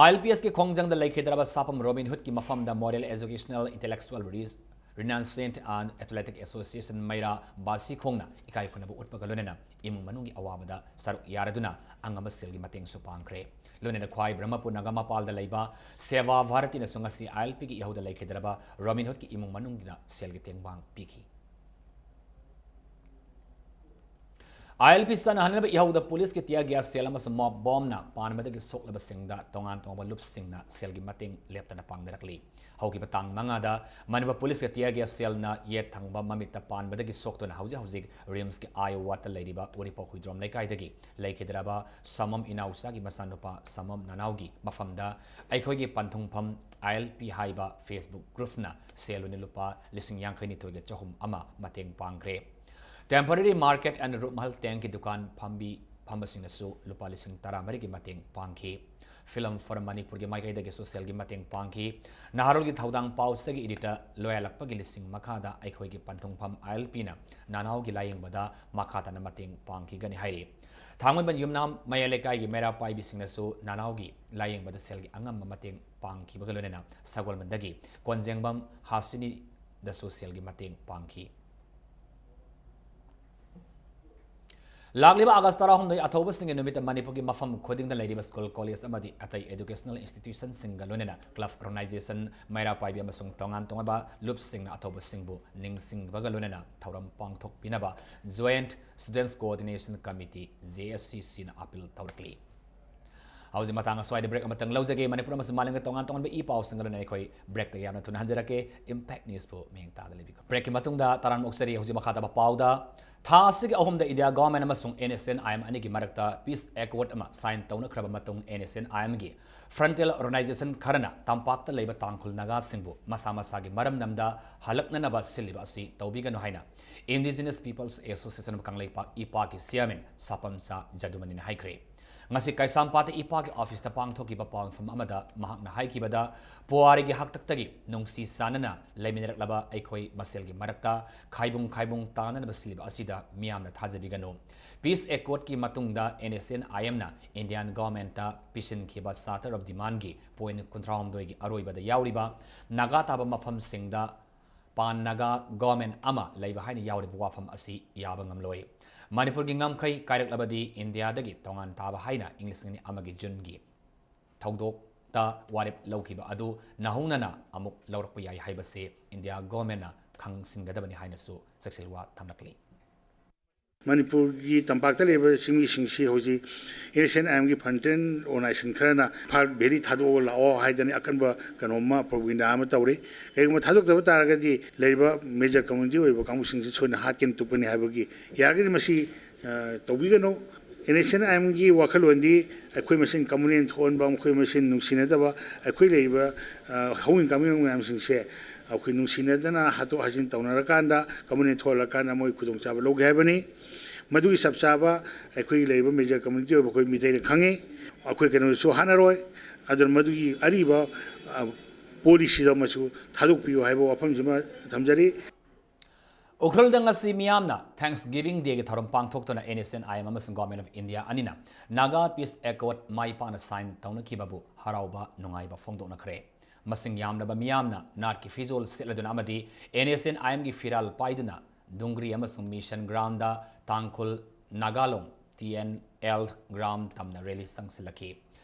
ILPSꯀꯤ ꯈꯣꯡꯖꯪꯗ ꯂꯩꯈꯤꯗ꯭ꯔꯕ ꯁꯥꯐꯝ ꯔꯣꯕꯤꯟ ꯍꯨꯗꯀꯤ ꯃꯐꯝꯗ Model Educational Intellectual Re-, Renaissance and Athletic Association ꯃꯩꯔꯥ ꯕꯥꯁꯤ ꯈꯣꯡꯅ ꯏꯀꯥꯏ ꯈꯨꯝꯅꯕ ꯎꯠꯄꯒ ꯂꯣꯏꯅꯅ ꯏꯃꯨꯡ ꯃꯅꯨꯡꯒꯤ ꯑꯋꯥꯕꯗ ꯁꯔꯨꯛ ꯌꯥꯔꯗꯨꯅ ꯑꯉꯝꯕ ꯁꯦꯜꯒꯤ ꯃꯇꯦꯡꯁꯨ ꯄꯥꯡꯈ꯭ꯔꯦ꯫ ꯂꯣꯏꯅꯅ ꯈ꯭ꯋꯥꯏ ꯕ꯭ꯔꯍꯃꯄꯨꯔ ꯅꯥꯒꯥ ꯃꯄꯥꯜꯗ ꯂꯩꯕ ꯁꯦꯕꯥ ꯚꯥꯔꯇꯤꯅꯁꯨ ꯉꯁꯤ ILPꯒꯤ ꯏꯍꯧꯗ ꯂꯩꯈꯤꯗ꯭ꯔꯕ ꯔꯣꯕꯤꯟ ꯍꯨꯗꯀꯤ ꯏꯃꯨꯡ ꯃꯅꯨꯡꯒꯤꯗ ꯁꯦꯜꯒꯤ ꯇꯦꯡꯕꯥꯡ ꯄꯤꯈꯤ꯫ ILP ꯆꯠꯅꯍꯟꯅꯕ ꯏꯍꯧꯗ ꯄꯨꯂꯤꯁꯀꯤ tear gas shell ꯑꯃꯁꯨꯡ mob bombꯅ ꯄꯥꯟꯕꯗꯒꯤ ꯁꯣꯛꯂꯕꯁꯤꯡꯗ ꯇꯣꯉꯥꯟ ꯇꯣꯉꯥꯟꯕ ꯂꯨꯞꯁꯤꯡꯅ ꯁꯦꯜꯒꯤ ꯃꯇꯦꯡ ꯂꯦꯞꯇꯅ ꯄꯥꯡꯅꯔꯛꯂꯤ꯫ ꯍꯧꯈꯤꯕ ꯇꯥꯡ ꯃꯉꯥꯗ ꯃꯅꯤꯄꯨꯔ ꯄꯨꯂꯤꯁꯀꯤ tear gas shellꯅ ꯌꯦꯠ ꯊꯪꯕ ꯃꯃꯤꯠꯇ ꯄꯥꯟꯕꯗꯒꯤ ꯁꯣꯛꯇꯨꯅ ꯍꯧꯖꯤꯛ ꯍꯧꯖꯤꯛ RIMSꯀꯤ I wardꯇ ꯂꯩꯔꯤꯕ ꯎꯔꯤꯄꯣꯛ ꯍꯨꯏꯗ꯭ꯔꯣꯝ ꯂꯩꯀꯥꯏꯗꯒꯤ ꯂꯩꯈꯤꯗ꯭ꯔꯕ ꯁꯃꯝ ꯏꯅꯥꯎꯆꯥꯒꯤ ꯃꯆꯥꯅꯨꯄꯥ ꯁꯃꯝ ꯅꯅꯥꯎꯒꯤ ꯃꯐꯝꯗ ꯑꯩꯈꯣꯏꯒꯤ ꯄꯟꯊꯨꯡꯐꯝ ILP ꯍꯥꯏꯕ Facebook groupꯅ ꯁꯦꯜ ꯑꯣꯏꯅ ꯂꯨꯄꯥ ꯂꯤꯁꯤꯡ ꯌꯥꯡꯈꯩ ꯅꯤꯊꯣꯏꯒ ꯆꯍꯨꯝ ꯑꯃ ꯃꯇꯦꯡ ꯄꯥꯡꯈ꯭ꯔꯦ꯫ Temporary market and ꯔꯨꯞꯃꯍꯜ ꯇꯦꯡꯒꯤ ꯗꯨꯀꯥꯟ ꯐꯝꯕꯤ ꯐꯝꯕꯁꯤꯡꯅꯁꯨ ꯂꯨꯄꯥ ꯂꯤꯁꯤꯡ ꯇꯔꯥꯃꯔꯤꯒꯤ ꯃꯇꯦꯡ ꯄꯥꯡꯈꯤ꯫ Film for ꯃꯅꯤꯄꯨꯔꯒꯤ ꯃꯥꯏꯀꯩꯗꯒꯤꯁꯨ ꯁꯦꯜꯒꯤ ꯃꯇꯦꯡ ꯄꯥꯡꯈꯤ꯫ ꯅꯍꯥꯔꯣꯜꯒꯤ ꯊꯧꯗꯥꯡ ꯄꯥꯎꯆꯦꯒꯤ editor ꯂꯣꯌꯥꯂꯛꯄꯒꯤ ꯂꯤꯁꯤꯡ ꯃꯈꯥꯗ ꯑꯩꯈꯣꯏꯒꯤ ꯄꯟꯊꯨꯡꯐꯝ ILPꯅ ꯅꯅꯥꯎꯒꯤ ꯂꯥꯌꯦꯡꯕꯗ ꯃꯈꯥ ꯇꯥꯅ ꯃꯇꯦꯡ ꯄꯥꯡꯈꯤꯒꯅꯤ ꯍꯥꯏꯔꯤ꯫ ꯊꯥꯡꯃꯩꯕꯟ ꯌꯨꯝꯅꯥꯝ ꯃꯌꯥꯏ ꯂꯩꯀꯥꯏꯒꯤ ꯃꯩꯔꯥ ꯄꯥꯏꯕꯤꯁꯤꯡꯅꯁꯨ ꯅꯅꯥꯎꯒꯤ ꯂꯥꯌꯦꯡꯕꯗ ꯁꯦꯜꯒꯤ ꯑꯉꯝꯕ ꯃꯇꯦꯡ ꯄꯥꯡꯈꯤꯕꯒ ꯂꯣꯏꯅꯅ ꯁꯒꯣꯜꯕꯟꯗꯒꯤ ꯀꯣꯟꯖꯦꯡꯕꯝ ꯍꯥꯁꯤꯅꯤꯗꯁꯨ ꯁꯦꯜꯒꯤ ꯃꯇꯦꯡ ꯄꯥꯡꯈꯤ꯫ ꯂꯥꯛꯂꯤꯕ ꯑꯥꯒꯁ ꯇꯔꯥꯍꯨꯝꯗꯣꯏ ꯑꯊꯧꯕꯁꯤꯡꯒꯤ ꯅꯨꯃꯤꯠꯇ ꯃꯅꯤꯄꯨꯔꯒꯤ ꯃꯐꯝ ꯈꯨꯗꯤꯡꯗ ꯂꯩꯔꯤꯕ school, college ꯑꯃꯗꯤ ꯑꯇꯩ educational institutionꯁꯤꯡꯒ ꯂꯣꯏꯅꯅ club organization, ꯃꯩꯔꯥ ꯄꯥꯏꯕꯤ ꯑꯃꯁꯨꯡ ꯇꯣꯉꯥꯟ ꯇꯣꯉꯥꯟꯕ ꯂꯨꯞꯁꯤꯡꯅ ꯑꯊꯧꯕꯁꯤꯡꯕꯨ ꯅꯤꯡꯁꯤꯡꯕꯒ ꯂꯣꯏꯅꯅ ꯊꯧꯔꯝ ꯄꯥꯡꯊꯣꯛꯄꯤꯅꯕ Joint Students Coordination Committee, JSCCꯅ appeal ꯇꯧꯔꯛꯂꯤ꯫ ꯍꯧꯖꯤꯛ ꯃꯇꯥꯡ ꯑꯁ꯭ꯋꯥꯏꯗ break ꯑꯃꯇꯪ ꯂꯧꯖꯒꯦ꯫ ꯃꯅꯤꯄꯨꯔ ꯑꯃꯁꯨꯡ ꯃꯥꯂꯦꯝꯒꯤ ꯇꯣꯉꯥꯟ ꯇꯣꯉꯥꯟꯕ ꯏ ꯄꯥꯎꯁꯤꯡꯒ ꯂꯣꯏꯅꯅ ꯑꯩꯈꯣꯏ breakꯇ ꯌꯥꯝꯅ ꯊꯨꯅ ꯍꯟꯖꯔꯛꯀꯦ꯫ Impact Newsꯄꯨ ꯃꯤꯠꯌꯦꯡ ꯇꯥꯗ ꯂꯩꯕꯤꯌꯨ꯫ Breakꯀꯤ ꯃꯇꯨꯡꯗ ꯇꯔꯥꯝꯅ ꯑꯣꯛꯆꯔꯤ꯫ ꯍꯧꯖꯤꯛ ꯃꯈꯥ ꯇꯥꯕ ꯄꯥꯎꯗ, ꯊꯥ ꯑꯁꯤꯒꯤ ꯑꯍꯨꯝꯗ India Government ꯑꯃꯁꯨꯡ NSCN-IM ꯑꯅꯤꯒꯤ ꯃꯔꯛꯇ peace accord ꯑꯃ sign ꯇꯧꯅꯈ꯭ꯔꯕ ꯃꯇꯨꯡ, NSCN-IMꯒꯤ frontal organization ꯈꯔꯅ ꯇꯝꯄꯥꯛꯇ ꯂꯩꯕ ꯇꯥꯡꯈꯨꯜ ꯅꯥꯒꯥꯁꯤꯡꯕꯨ ꯃꯁꯥ ꯃꯁꯥꯒꯤ ꯃꯔꯝꯗꯝꯗ ꯍꯜꯂꯛꯅꯅꯕ ꯁꯤꯜꯂꯤꯕ ꯑꯁꯤ ꯇꯧꯕꯤꯒꯅꯨ ꯍꯥꯏꯅ Indigenous Peoples Association of Kangleipak, ꯏꯄꯥꯛꯀꯤ chairman ꯁꯥꯄꯝꯆꯥ ꯖꯗꯨꯃꯅꯤꯅ ꯍꯥꯏꯈ꯭ꯔꯦ꯫ ꯉꯁꯤ ꯀꯩꯁꯥꯝꯄꯥꯠꯇ ꯏꯄꯥꯒꯤ ꯑꯣꯐꯤꯁꯇ ꯄꯥꯡꯊꯣꯛꯈꯤꯕ ꯄꯥꯎ ꯃꯤꯐꯝ ꯑꯃꯗ ꯃꯍꯥꯛꯅ ꯍꯥꯏꯈꯤꯕꯗ, ꯄꯨꯋꯥꯔꯤꯒꯤ ꯍꯥꯛꯇꯛꯇꯒꯤ ꯅꯨꯡꯁꯤ ꯆꯥꯟꯅꯅ ꯂꯩꯃꯤꯟꯅꯔꯛꯂꯕ ꯑꯩꯈꯣꯏ ꯃꯁꯦꯜꯒꯤ ꯃꯔꯛꯇ ꯈꯥꯏꯕꯨꯡ ꯈꯥꯏꯕꯨꯡ ꯇꯥꯅꯅꯕ ꯁꯤꯜꯂꯤꯕ ꯑꯁꯤꯗ ꯃꯤꯌꯥꯝꯅ ꯊꯥꯖꯕꯤꯒꯅꯨ꯫ Peace Accordꯀꯤ ꯃꯇꯨꯡꯗ N S N I Mꯅ Indian Governmentꯇ ꯄꯤꯁꯤꯟꯈꯤꯕ Charter of Demandꯒꯤ point ꯀꯨꯟꯊ꯭ꯔꯥꯍꯨꯝꯗꯣꯏꯒꯤ ꯑꯔꯣꯏꯕꯗ ꯌꯥꯎꯔꯤꯕ ꯅꯥꯒꯥ ꯇꯥꯕ ꯃꯐꯝꯁꯤꯡꯗ Pan Naga Government ꯑꯃ ꯂꯩꯕ ꯍꯥꯏꯅ ꯌꯥꯎꯔꯤꯕ ꯋꯥꯐꯝ ꯑꯁꯤ ꯌꯥꯕ ꯉꯝꯂꯣꯏ꯫ ꯃꯅꯤꯄꯨꯔꯒꯤ ꯉꯝꯈꯩ ꯀꯥꯏꯔꯛꯂꯕꯗꯤ ꯏꯟꯗꯤꯌꯥꯗꯒꯤ ꯇꯣꯉꯥꯟ ꯇꯥꯕ ꯍꯥꯏꯅ ꯏꯪ ꯂꯤꯁꯤꯡ ꯑꯅꯤ ꯑꯃꯒꯤ ꯖꯨꯟꯒꯤ ꯊꯧꯗꯣꯛꯇ ꯋꯥꯔꯦꯞ ꯂꯧꯈꯤꯕ ꯑꯗꯨ ꯅꯧꯍꯧꯅꯅ ꯑꯃꯨꯛ ꯂꯧꯔꯛꯄ ꯌꯥꯏ ꯍꯥꯏꯕꯁꯤ ꯏꯟꯗꯤꯌꯥ ꯒꯣꯚꯔꯟꯃꯦꯟꯠꯅ ꯈꯪꯁꯤꯟꯒꯗꯕꯅꯤ ꯍꯥꯏꯅꯁꯨ ꯆꯦꯛꯁꯤꯜ ꯋꯥ ꯊꯝꯂꯛꯂꯤ꯫ ꯃꯅꯤꯄꯨꯔꯒꯤ ꯇꯝꯄꯥꯛꯇ ꯂꯩꯔꯤꯕ ꯆꯤꯡꯃꯤꯁꯤꯡꯁꯤ ꯍꯧꯖꯤꯛ N S N I Mꯒꯤ fundamental organization ꯈꯔꯅ ꯏꯝꯐꯥꯜ ꯚꯦꯂꯤ ꯊꯥꯗꯣꯛꯑꯒ ꯂꯥꯛꯑꯣ ꯍꯥꯏꯗꯅ ꯑꯀꯟꯕ ꯀꯩꯅꯣꯝꯃ propaganda ꯑꯃ ꯇꯧꯔꯤ꯫ ꯀꯩꯒꯨꯝꯕ ꯊꯥꯗꯣꯛꯇꯕ ꯇꯥꯔꯒꯗꯤ ꯂꯩꯔꯤꯕ major community ꯑꯣꯏꯔꯤꯕ ꯀꯥꯡꯕꯨꯁꯤꯡꯁꯤ ꯁꯣꯏꯗꯅ ꯍꯥꯠꯀꯅꯤ ꯇꯨꯞꯀꯅꯤ ꯍꯥꯏꯕꯒꯤ, ꯌꯥꯔꯒꯗꯤ ꯃꯁꯤ, ꯑ, ꯇꯧꯕꯤꯒꯅꯨ꯫ N S N I Mꯒꯤ ꯋꯥꯈꯜꯂꯣꯟꯗꯤ ꯑꯩꯈꯣꯏ ꯃꯁꯦꯟ communal ꯊꯣꯛꯍꯟꯕ, ꯃꯈꯣꯏ ꯃꯁꯦꯟ ꯅꯨꯡꯁꯤꯅꯗꯕ, ꯑꯩꯈꯣꯏ ꯂꯩꯔꯤꯕ, ꯑ, ꯍꯧꯃꯤꯟ ꯀꯥꯃꯤꯟ ꯃꯌꯥꯝꯁꯤꯡꯁꯦ ꯑꯩꯈꯣꯏ ꯅꯨꯡꯁꯤꯅꯗꯅ ꯍꯥꯠꯇꯣꯛ ꯍꯥꯠꯆꯤꯟ ꯇꯧꯅꯔꯀꯥꯟꯗ, communal ꯊꯣꯛꯍꯜꯂꯀꯥꯟꯗ ꯃꯣꯏ ꯈꯨꯗꯣꯡꯆꯥꯕ ꯂꯧꯒꯦ ꯍꯥꯏꯕꯅꯤ꯫ ꯃꯗꯨꯒꯤ ꯆꯞ ꯆꯥꯕ ꯑꯩꯈꯣꯏꯒꯤ ꯂꯩꯔꯤꯕ major community ꯑꯣꯏꯕ ꯑꯩꯈꯣꯏ ꯃꯤꯇꯩꯅ ꯈꯪꯉꯤ꯫ ꯑꯩꯈꯣꯏ ꯀꯩꯅꯣꯁꯨ ꯍꯥꯠꯅꯔꯣꯏ꯫ ꯑꯗꯨꯅ ꯃꯗꯨꯒꯤ ꯑꯔꯤꯕ, ꯑ, policyꯗꯣ ꯑꯃꯁꯨ ꯊꯥꯗꯣꯛꯄꯤꯌꯨ ꯍꯥꯏꯕ ꯋꯥꯐꯝꯁꯤꯃ ꯊꯝꯖꯔꯤ꯫ ꯎꯈ꯭ꯔꯨꯜꯗ ꯉꯁꯤ ꯃꯤꯌꯥꯝꯅ Thanksgiving Dayꯒꯤ ꯊꯧꯔꯝ ꯄꯥꯡꯊꯣꯛꯇꯨꯅ N S N I M ꯑꯃꯁꯨꯡ Government of India ꯑꯅꯤꯅ Naga Peace Accord ꯃꯥꯏ ꯄꯥꯛꯅ sign ꯇꯧꯅꯈꯤꯕꯕꯨ ꯍꯔꯥꯎꯕ ꯅꯨꯡꯉꯥꯏꯕ ꯐꯣꯡꯗꯣꯛꯅꯈ꯭ꯔꯦ꯫ ꯃꯁꯤꯡ ꯌꯥꯝꯂꯕ ꯃꯤꯌꯥꯝꯅ ꯅꯥꯠꯀꯤ ꯐꯤꯖꯣꯜ ꯁꯦꯠꯂꯗꯨꯅ ꯑꯃꯗꯤ N S N I Mꯒꯤ ꯐꯤꯔꯥꯜ ꯄꯥꯏꯗꯨꯅ ꯗꯨꯡꯒ꯭ꯔꯤ ꯑꯃꯁꯨꯡ Mission Groundꯗ ꯇꯥꯡꯈꯨꯜ ꯅꯥꯒꯥꯂꯣꯡ T N L Ground ꯇꯝꯅ rally ꯆꯪꯁꯤꯜꯂꯛꯈꯤ꯫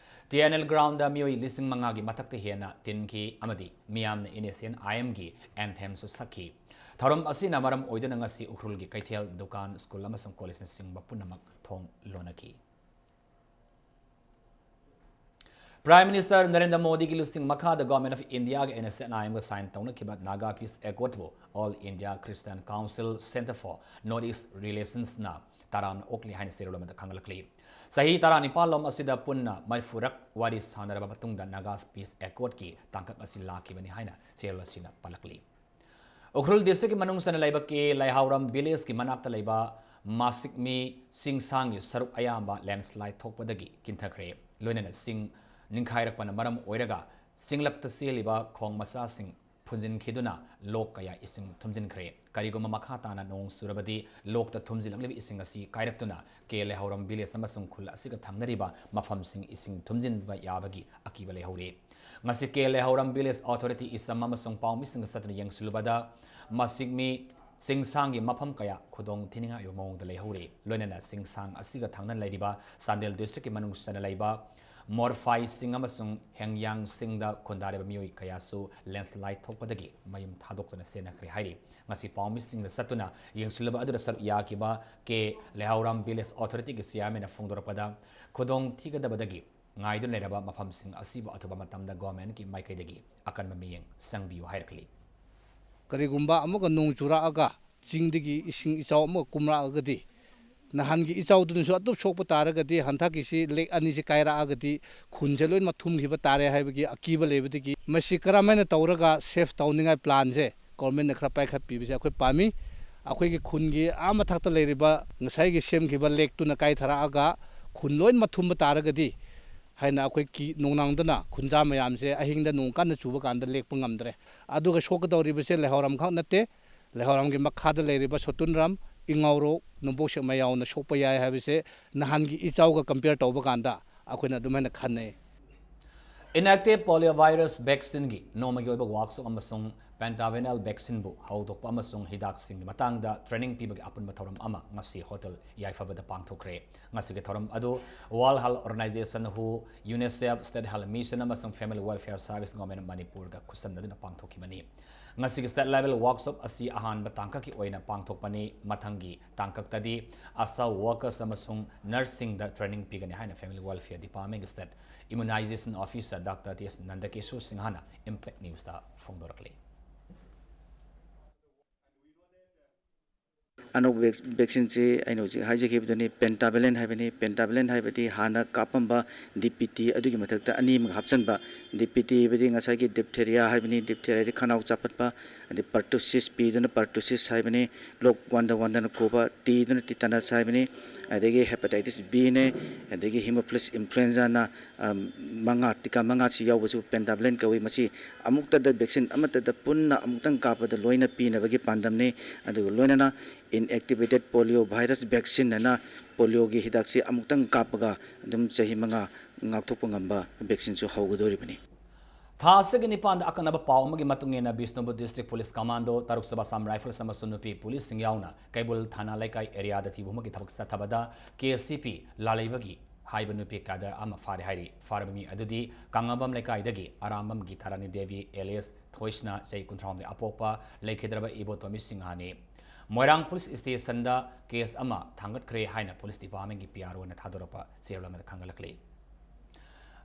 T N L Groundꯗ ꯃꯤꯑꯣꯏ ꯂꯤꯁꯤꯡ ꯃꯉꯥꯒꯤ ꯃꯊꯛꯇ ꯍꯦꯟꯅ ꯇꯤꯟꯈꯤ ꯑꯃꯗꯤ ꯃꯤꯌꯥꯝꯅ N S N I Mꯒꯤ anthemꯁꯨ ꯁꯛꯈꯤ꯫ ꯊꯧꯔꯝ ꯑꯁꯤꯅ ꯃꯔꯝ ꯑꯣꯏꯗꯨꯅ ꯉꯁꯤ ꯎꯈ꯭ꯔꯨꯜꯒꯤ ꯀꯩꯊꯦꯜ, ꯗꯨꯀꯥꯟ, ꯁ꯭ꯀꯨꯜ ꯑꯃꯁꯨꯡ ꯀꯣꯂꯦꯖꯅꯆꯤꯡꯕ ꯄꯨꯝꯅꯃꯛ ꯊꯣꯡ ꯂꯣꯟꯅꯈꯤ꯫ Prime Minister ꯅꯔꯦꯟꯗ꯭ꯔ ꯃꯣꯗꯤꯒꯤ ꯂꯨꯆꯤꯡ ꯃꯈꯥꯗ Government of Indiaꯒ N S N I Mꯒ sign ꯇꯧꯅꯈꯤꯕ Naga Peace Accordꯕꯨ All India Christian Council Centre for North East Relationsꯅ ꯇꯔꯥꯝꯅ ꯑꯣꯛꯂꯤ ꯍꯥꯏꯅ ꯆꯦꯔꯣꯜ ꯑꯃꯗ ꯈꯪꯍꯜꯂꯛꯂꯤ꯫ ꯆꯍꯤ ꯇꯔꯥꯅꯤꯄꯥꯜ ꯂꯣꯝ ꯑꯁꯤꯗ ꯄꯨꯟꯅ ꯃꯔꯤꯐꯨꯔꯛ ꯋꯥꯔꯤ ꯁꯥꯟꯅꯔꯕ ꯃꯇꯨꯡꯗ Naga Peace Accordꯀꯤ ꯇꯥꯡꯀꯛ ꯑꯁꯤ ꯂꯥꯛꯈꯤꯕꯅꯤ ꯍꯥꯏꯅ ꯆꯦꯔꯣꯜ ꯑꯁꯤꯅ ꯄꯜꯂꯛꯂꯤ꯫ ꯎꯈ꯭ꯔꯨꯜ districtꯀꯤ ꯃꯅꯨꯡ ꯆꯟꯅ ꯂꯩꯕ ꯀꯦ ꯂꯩꯍꯥꯎꯔꯝ villageꯀꯤ ꯃꯅꯥꯛꯇ ꯂꯩꯕ ꯃꯥꯁꯤꯛꯃꯤ ꯆꯤꯡꯁꯥꯡꯒꯤ ꯁꯔꯨꯛ ꯑꯌꯥꯝꯕ ꯂꯦꯟꯁꯂꯥꯏꯗ ꯊꯣꯛꯄꯗꯒꯤ ꯀꯤꯟꯊꯈ꯭ꯔꯦ꯫ ꯂꯣꯏꯅꯅ ꯆꯤꯡ ꯅꯤꯡꯈꯥꯏꯔꯛꯄꯅ ꯃꯔꯝ ꯑꯣꯏꯔꯒ ꯆꯤꯡꯂꯛꯇ ꯆꯦꯜꯂꯤꯕ ꯈꯣꯡ ꯃꯆꯥꯁꯤꯡ ꯐꯨꯟꯖꯤꯟꯈꯤꯗꯨꯅ ꯂꯣꯛ ꯀꯌꯥ ꯏꯁꯤꯡ ꯊꯨꯝꯖꯤꯟꯈ꯭ꯔꯦ꯫ ꯀꯔꯤꯒꯨꯝꯕ ꯃꯈꯥ ꯇꯥꯅ ꯅꯣꯡ ꯆꯨꯔꯕꯗꯤ ꯂꯣꯛꯇ ꯊꯨꯝꯖꯤꯜꯂꯛꯂꯤꯕ ꯏꯁꯤꯡ ꯑꯁꯤ ꯀꯥꯏꯔꯛꯇꯨꯅ ꯀꯦ ꯂꯩꯍꯧꯔꯝ ꯚꯤꯂꯦꯖ ꯑꯃꯁꯨꯡ ꯈꯨꯜ ꯑꯁꯤꯒ ꯊꯪꯅꯔꯤꯕ ꯃꯐꯝꯁꯤꯡ ꯏꯁꯤꯡ ꯊꯨꯝꯖꯤꯟꯕ ꯌꯥꯕꯒꯤ ꯑꯀꯤꯕ ꯂꯩꯍꯧꯔꯤ꯫ ꯉꯁꯤ ꯀꯦ ꯂꯩꯍꯧꯔꯝ ꯚꯤꯂꯦꯖ ꯑꯣꯊꯣꯔꯤꯇꯤ ꯏꯁꯝ ꯑꯃꯁꯨꯡ ꯄꯥꯎꯃꯤꯁꯤꯡꯒ ꯆꯠꯇꯨꯅ ꯌꯦꯡꯁꯤꯜꯂꯨꯕꯗ ꯃꯁꯤꯛꯃꯤ ꯆꯤꯡꯁꯥꯡꯒꯤ ꯃꯐꯝ ꯀꯌꯥ ꯈꯨꯗꯣꯡ ꯊꯤꯅꯤꯡꯉꯥꯏ ꯑꯣꯏꯕ ꯃꯑꯣꯡꯗ ꯂꯩꯍꯧꯔꯤ꯫ ꯂꯣꯏꯅꯅ ꯆꯤꯡꯁꯥꯡ ꯑꯁꯤꯒ ꯊꯪꯅꯅ ꯂꯩꯔꯤꯕ ꯆꯥꯟꯗꯦꯜ ꯗꯤꯁꯇ꯭ꯔꯤꯛꯀꯤ ꯃꯅꯨꯡ ꯆꯟꯅ ꯂꯩꯕ ꯃꯣꯔꯐꯥꯏꯁꯤꯡ ꯑꯃꯁꯨꯡ ꯍꯦꯡꯌꯥꯡꯁꯤꯡꯗ ꯈꯨꯟꯗꯥꯔꯤꯕ ꯃꯤꯑꯣꯏ ꯀꯌꯥꯁꯨ ꯂꯦꯟꯁꯂꯥꯏꯗ ꯊꯣꯛꯄꯗꯒꯤ ꯃꯌꯨꯝ ꯊꯥꯗꯣꯛꯇꯨꯅ ꯆꯦꯟꯅꯈ꯭ꯔꯦ ꯍꯥꯏꯔꯤ꯫ ꯉꯁꯤ ꯄꯥꯎꯃꯤꯁꯤꯡꯅ ꯆꯠꯇꯨꯅ ꯌꯦꯡꯁꯤꯜꯂꯨꯕ ꯑꯗꯨꯗ ꯁꯔꯨꯛ ꯌꯥꯈꯤꯕ ꯀꯦ ꯂꯩꯍꯧꯔꯥꯝ ꯚꯤꯂꯦꯖ ꯑꯣꯊꯣꯔꯤꯇꯤꯒꯤ ꯆꯤꯌꯥꯔꯃꯦꯟꯅ ꯐꯣꯡꯗꯣꯔꯛꯄꯗ, ꯈꯨꯗꯣꯡ ꯊꯤꯒꯗꯕꯗꯒꯤ ꯉꯥꯏꯗꯨꯅ ꯂꯩꯔꯕ ꯃꯐꯝꯁꯤꯡ ꯑꯁꯤꯕꯨ ꯑꯊꯨꯕ ꯃꯇꯝꯗ ꯒꯣꯔꯃꯦꯟꯠꯀꯤ ꯃꯥꯏꯀꯩꯗꯒꯤ ꯑꯀꯟꯕ ꯃꯤꯠꯌꯦꯡ ꯆꯪꯕꯤꯌꯨ ꯍꯥꯏꯔꯛꯂꯤ꯫ ꯀꯔꯤꯒꯨꯝꯕ ꯑꯃꯨꯛꯀ ꯅꯣꯡ ꯆꯨꯔꯛꯑꯒ ꯆꯤꯡꯗꯒꯤ ꯏꯁꯤꯡ ꯏꯆꯥꯎ ꯑꯃꯨꯛꯀ ꯀꯨꯝꯔꯛꯑꯒꯗꯤ, ꯅꯍꯥꯟꯒꯤ ꯏꯆꯥꯎꯗꯨꯅꯁꯨ ꯑꯗꯨꯝ ꯁꯣꯛꯄ ꯇꯥꯔꯒꯗꯤ, ꯍꯟꯗꯛꯀꯤꯁꯤ ꯂꯦꯛ ꯑꯅꯤꯁꯤ ꯀꯥꯏꯔꯛꯑꯒꯗꯤ ꯈꯨꯟꯁꯦ ꯂꯣꯏꯅꯃꯛ ꯊꯨꯝꯈꯤꯕ ꯇꯥꯔꯦ ꯍꯥꯏꯕꯒꯤ ꯑꯀꯤꯕ ꯂꯩꯕꯗꯒꯤ, ꯃꯁꯤ ꯀꯔꯝꯍꯥꯏꯅ ꯇꯧꯔꯒ ꯁꯦꯐ ꯇꯧꯅꯤꯡꯉꯥꯏ ꯄ꯭ꯂꯥꯟꯁꯦ ꯒꯣꯔꯃꯦꯟꯠꯅ ꯈꯔ ꯄꯥꯏꯈꯠꯄꯤꯕꯁꯦ ꯑꯩꯈꯣꯏ ꯄꯥꯝꯃꯤ꯫ ꯑꯩꯈꯣꯏꯒꯤ ꯈꯨꯟꯒꯤ ꯑꯥ ꯃꯊꯛꯇ ꯂꯩꯔꯤꯕ ꯉꯁꯥꯏꯒꯤ ꯁꯦꯝꯈꯤꯕ ꯂꯦꯛꯇꯨꯅ ꯀꯥꯏꯊꯔꯛꯑꯒ ꯈꯨꯟ ꯂꯣꯏꯅꯃꯛ ꯊꯨꯝꯕ ꯇꯥꯔꯒꯗꯤ ꯍꯥꯏꯅ ꯑꯩꯈꯣꯏ ꯀꯤ-, ꯅꯣꯡꯅꯥꯡꯗꯅ ꯈꯨꯟꯖꯥ ꯃꯌꯥꯝꯁꯦ ꯑꯍꯤꯡꯗ ꯅꯣꯡ ꯀꯟꯅ ꯆꯨꯕ ꯀꯥꯟꯗ ꯂꯦꯛꯄ ꯉꯝꯗ꯭ꯔꯦ꯫ ꯑꯗꯨꯒ ꯁꯣꯛꯀꯗꯧꯔꯤꯕꯁꯦ ꯂꯩꯍꯧꯔꯥꯝ ꯈꯛ ꯅꯠꯇꯦ, ꯂꯩꯍꯧꯔꯥꯝꯒꯤ ꯃꯈꯥꯗ ꯂꯩꯔꯤꯕ ꯁꯣꯇꯨꯟꯔꯥꯝ, ꯏꯉꯥꯎꯔꯣꯛ, ꯅꯣꯡꯄꯣꯛ ꯁꯦꯛꯃꯥꯏ ꯌꯥꯎꯅ ꯁꯣꯛꯄ ꯌꯥꯏ ꯍꯥꯏꯕꯁꯦ ꯅꯍꯥꯟꯒꯤ ꯏꯆꯥꯎꯒ ꯀꯝꯄꯤꯌꯔ ꯇꯧꯕ ꯀꯥꯟꯗ ꯑꯩꯈꯣꯏꯅ ꯑꯗꯨꯝ ꯍꯥꯏꯅ ꯈꯟꯅꯩ꯫ Inactive polio virus vaccineꯒꯤ ꯅꯣꯡꯃꯒꯤ ꯑꯣꯏꯕ ꯋꯥꯔꯛꯁꯣꯞ ꯑꯃꯁꯨꯡ pentavalent vaccineꯕꯨ ꯍꯧꯗꯣꯛꯄ ꯑꯃꯁꯨꯡ ꯍꯤꯗꯥꯛꯁꯤꯡꯒꯤ ꯃꯇꯥꯡꯗ ꯇ꯭ꯔꯦꯅꯤꯡ ꯄꯤꯕꯒꯤ ꯑꯄꯨꯟꯕ ꯊꯧꯔꯝ ꯑꯃ ꯉꯁꯤ ꯍꯣꯇꯦꯜ ꯌꯥꯏꯐꯕꯗ ꯄꯥꯡꯊꯣꯛꯈ꯭ꯔꯦ꯫ ꯉꯁꯤꯒꯤ ꯊꯧꯔꯝ ꯑꯗꯨ World Health Organization, WHO, UNICEF, State Health Mission ꯑꯃꯁꯨꯡ Family Welfare Service, Government of ꯃꯅꯤꯄꯨꯔꯒ ꯈꯨꯠꯁꯝꯅꯗꯨꯅ ꯄꯥꯡꯊꯣꯛꯈꯤꯕꯅꯤ꯫ ꯉꯁꯤꯒꯤ state level workshop ꯑꯁꯤ ꯑꯍꯥꯟꯕ ꯇꯥꯡꯀꯛꯀꯤ ꯑꯣꯏꯅ ꯄꯥꯡꯊꯣꯛꯄꯅꯤ꯫ ꯃꯊꯪꯒꯤ ꯇꯥꯡꯀꯛꯇꯗꯤ ASHA workers ꯑꯃꯁꯨꯡ nurseꯁꯤꯡꯗ training ꯄꯤꯒꯅꯤ ꯍꯥꯏꯅ Family Welfare Departmentꯀꯤ state immunization officer Doctor T S Nandakishore ꯁꯤꯡꯍꯅ Impact Newsꯇ ꯐꯣꯡꯗꯣꯔꯛꯂꯤ꯫ ꯑꯅꯧꯕ vaccine ꯁꯤ ꯑꯩꯅ ꯍꯧꯖꯤꯛ ꯍꯥꯏꯖꯈꯤꯕꯗꯨꯅꯤ, pentavalent ꯍꯥꯏꯕꯅꯤ꯫ Pentavalent ꯍꯥꯏꯕꯗꯤ ꯍꯥꯟꯅ ꯀꯥꯞꯄꯝꯕ D P T ꯑꯗꯨꯒꯤ ꯃꯊꯛꯇ ꯑꯅꯤ ꯑꯃꯒ ꯍꯥꯞꯆꯤꯟꯕ꯫ D P T ꯍꯥꯏꯕꯗꯤ ꯉꯁꯥꯏꯒꯤ diphtheria ꯍꯥꯏꯕꯅꯤ, diphtheria ꯍꯥꯏꯗꯤ ꯈꯅꯥꯎ ꯆꯥꯄꯠꯄ, ꯑꯗꯩ pertussis, P ꯗꯨꯅ pertussis ꯍꯥꯏꯕꯅꯤ, ꯂꯣꯛ ꯋꯥꯟꯗ ꯋꯥꯟꯗꯅ ꯈꯨꯕ, T ꯗꯨꯅ tetanus ꯍꯥꯏꯕꯅꯤ, ꯑꯗꯒꯤ hepatitis B ꯅꯦ, ꯑꯗꯒꯤ Haemophilus influenza ꯅ, ꯑ, ꯃꯉꯥ, ꯇꯤꯀꯥ ꯃꯉꯥꯁꯤ ꯌꯥꯎꯕꯁꯨ pentavalent ꯀꯧꯏ꯫ ꯃꯁꯤ ꯑꯃꯨꯛꯇꯗ vaccine ꯑꯃꯠꯇꯗ ꯄꯨꯟꯅ ꯑꯃꯨꯛꯇꯪ ꯀꯥꯞꯄꯗ ꯂꯣꯏꯅ ꯄꯤꯅꯕꯒꯤ ꯄꯥꯟꯗꯝꯅꯤ꯫ ꯑꯗꯨꯒ ꯂꯣꯏꯅꯅ inactivated polio virus vaccine ꯍꯥꯏꯅ polio ꯒꯤ ꯍꯤꯗꯥꯛꯁꯤ ꯑꯃꯨꯛꯇꯪ ꯀꯥꯞꯄꯒ ꯑꯗꯨꯝ ꯆꯍꯤ ꯃꯉꯥ ꯉꯥꯛꯊꯣꯛꯄ ꯉꯝꯕ vaccine ꯁꯨ ꯍꯧꯒꯗꯧꯔꯤꯕꯅꯤ꯫ ꯊꯥ ꯑꯁꯤꯒꯤ ꯅꯤꯄꯥꯟꯗ ꯑꯀꯛꯅꯕ ꯄꯥꯎ ꯑꯃꯒꯤ ꯃꯇꯨꯡ ꯏꯟꯅ, ꯕꯤꯁꯅꯨꯄꯨꯔ district police commando, ꯇꯔꯨꯛ ꯁꯨꯕ Assam Rifles ꯑꯃꯁꯨꯡ ꯅꯨꯄꯤ police ꯁꯤꯡ ꯌꯥꯎꯅ ꯀꯩꯕꯨꯜ ꯊꯥꯅꯥ ꯂꯩꯀꯥꯏ area ꯗ ꯊꯤꯕ ꯍꯨꯝꯕꯒꯤ ꯊꯕꯛ ꯆꯠꯊꯕꯗ K C P ꯂꯥꯂꯩꯕꯒꯤ ꯍꯥꯏꯕ ꯅꯨꯄꯤ cadre ꯑꯃ ꯐꯥꯔꯦ ꯍꯥꯏꯔꯤ꯫ ꯐꯥꯔꯕ ꯃꯤ ꯑꯗꯨꯗꯤ ꯀꯥꯡꯉꯝꯕꯝ ꯂꯩꯀꯥꯏꯗꯒꯤ ꯑꯔꯥꯝꯕꯝ ꯒꯤꯇꯥꯔꯥꯅꯤ ꯗꯦꯕꯤ alias ꯊꯣꯏꯁꯅꯥ, ꯆꯍꯤ ꯀꯨꯟꯊ꯭ꯔꯥꯍꯨꯝꯗꯣꯏ, ꯑꯄꯣꯛꯄ ꯂꯩꯈꯤꯗ꯭ꯔꯕ ꯏꯕꯣꯇꯣꯝꯕꯤ ꯁꯤꯡꯍꯅꯤ꯫ ꯃꯣꯏꯔꯥꯡ police station ꯗ case ꯑꯃ ꯊꯥꯡꯒꯠꯈ꯭ꯔꯦ ꯍꯥꯏꯅ police department ꯀꯤ P R O ꯅ ꯊꯥꯗꯣꯔꯛꯄ ꯆꯦꯔꯣꯜ ꯑꯃꯗ ꯈꯪꯍꯜꯂꯛꯂꯤ꯫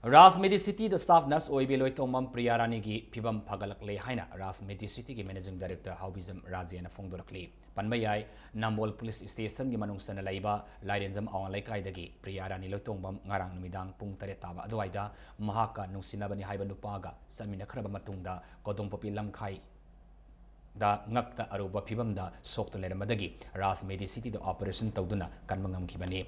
ꯔꯥꯖ Medicity ꯗ staff nurse ꯑꯣꯏꯕꯤ ꯂꯣꯏꯇꯣꯡꯕꯝ ꯄ꯭ꯔꯤꯌꯥ ꯔꯥꯅꯤꯒꯤ ꯐꯤꯕꯝ ꯐꯒꯠꯂꯛꯂꯦ ꯍꯥꯏꯅ ꯔꯥꯖ Medicity ꯒꯤ managing director ꯍꯥꯎꯕꯤꯖꯝ ꯔꯥꯖꯦꯅ ꯐꯣꯡꯗꯣꯔꯛꯂꯤ꯫ ꯄꯟꯕ ꯌꯥꯏ, ꯅꯝꯕꯣꯜ police station ꯒꯤ ꯃꯅꯨꯡ ꯆꯟꯅ ꯂꯩꯕ ꯂꯥꯏꯔꯦꯟꯖꯝ ꯑꯋꯥꯡ ꯂꯩꯀꯥꯏꯗꯒꯤ ꯄ꯭ꯔꯤꯌꯥ ꯔꯥꯅꯤ ꯂꯣꯏꯇꯣꯡꯕꯝ ꯉꯔꯥꯡ ꯅꯨꯃꯤꯗꯥꯡ ꯄꯨꯡ ꯇꯔꯦꯠ ꯇꯥꯕ ꯑꯗꯨꯋꯥꯏꯗ ꯃꯍꯥꯛꯀ ꯅꯨꯡꯁꯤꯅꯕꯅꯤ ꯍꯥꯏꯕ ꯅꯨꯄꯥꯒ ꯆꯠꯃꯤꯟꯅꯈ꯭ꯔꯕ ꯃꯇꯨꯡꯗ ꯀꯣꯗꯣꯝꯄꯣꯄꯤ ꯂꯝꯈꯥꯏ ꯗ ꯉꯛꯇ ꯑꯔꯨꯕ ꯐꯤꯕꯝꯗ ꯁꯣꯛꯇꯨꯅ ꯂꯩꯔꯝꯕꯗꯒꯤ ꯔꯥꯖ Medicity ꯗ operation ꯇꯧꯗꯨꯅ ꯀꯟꯕ ꯉꯝꯈꯤꯕꯅꯤ꯫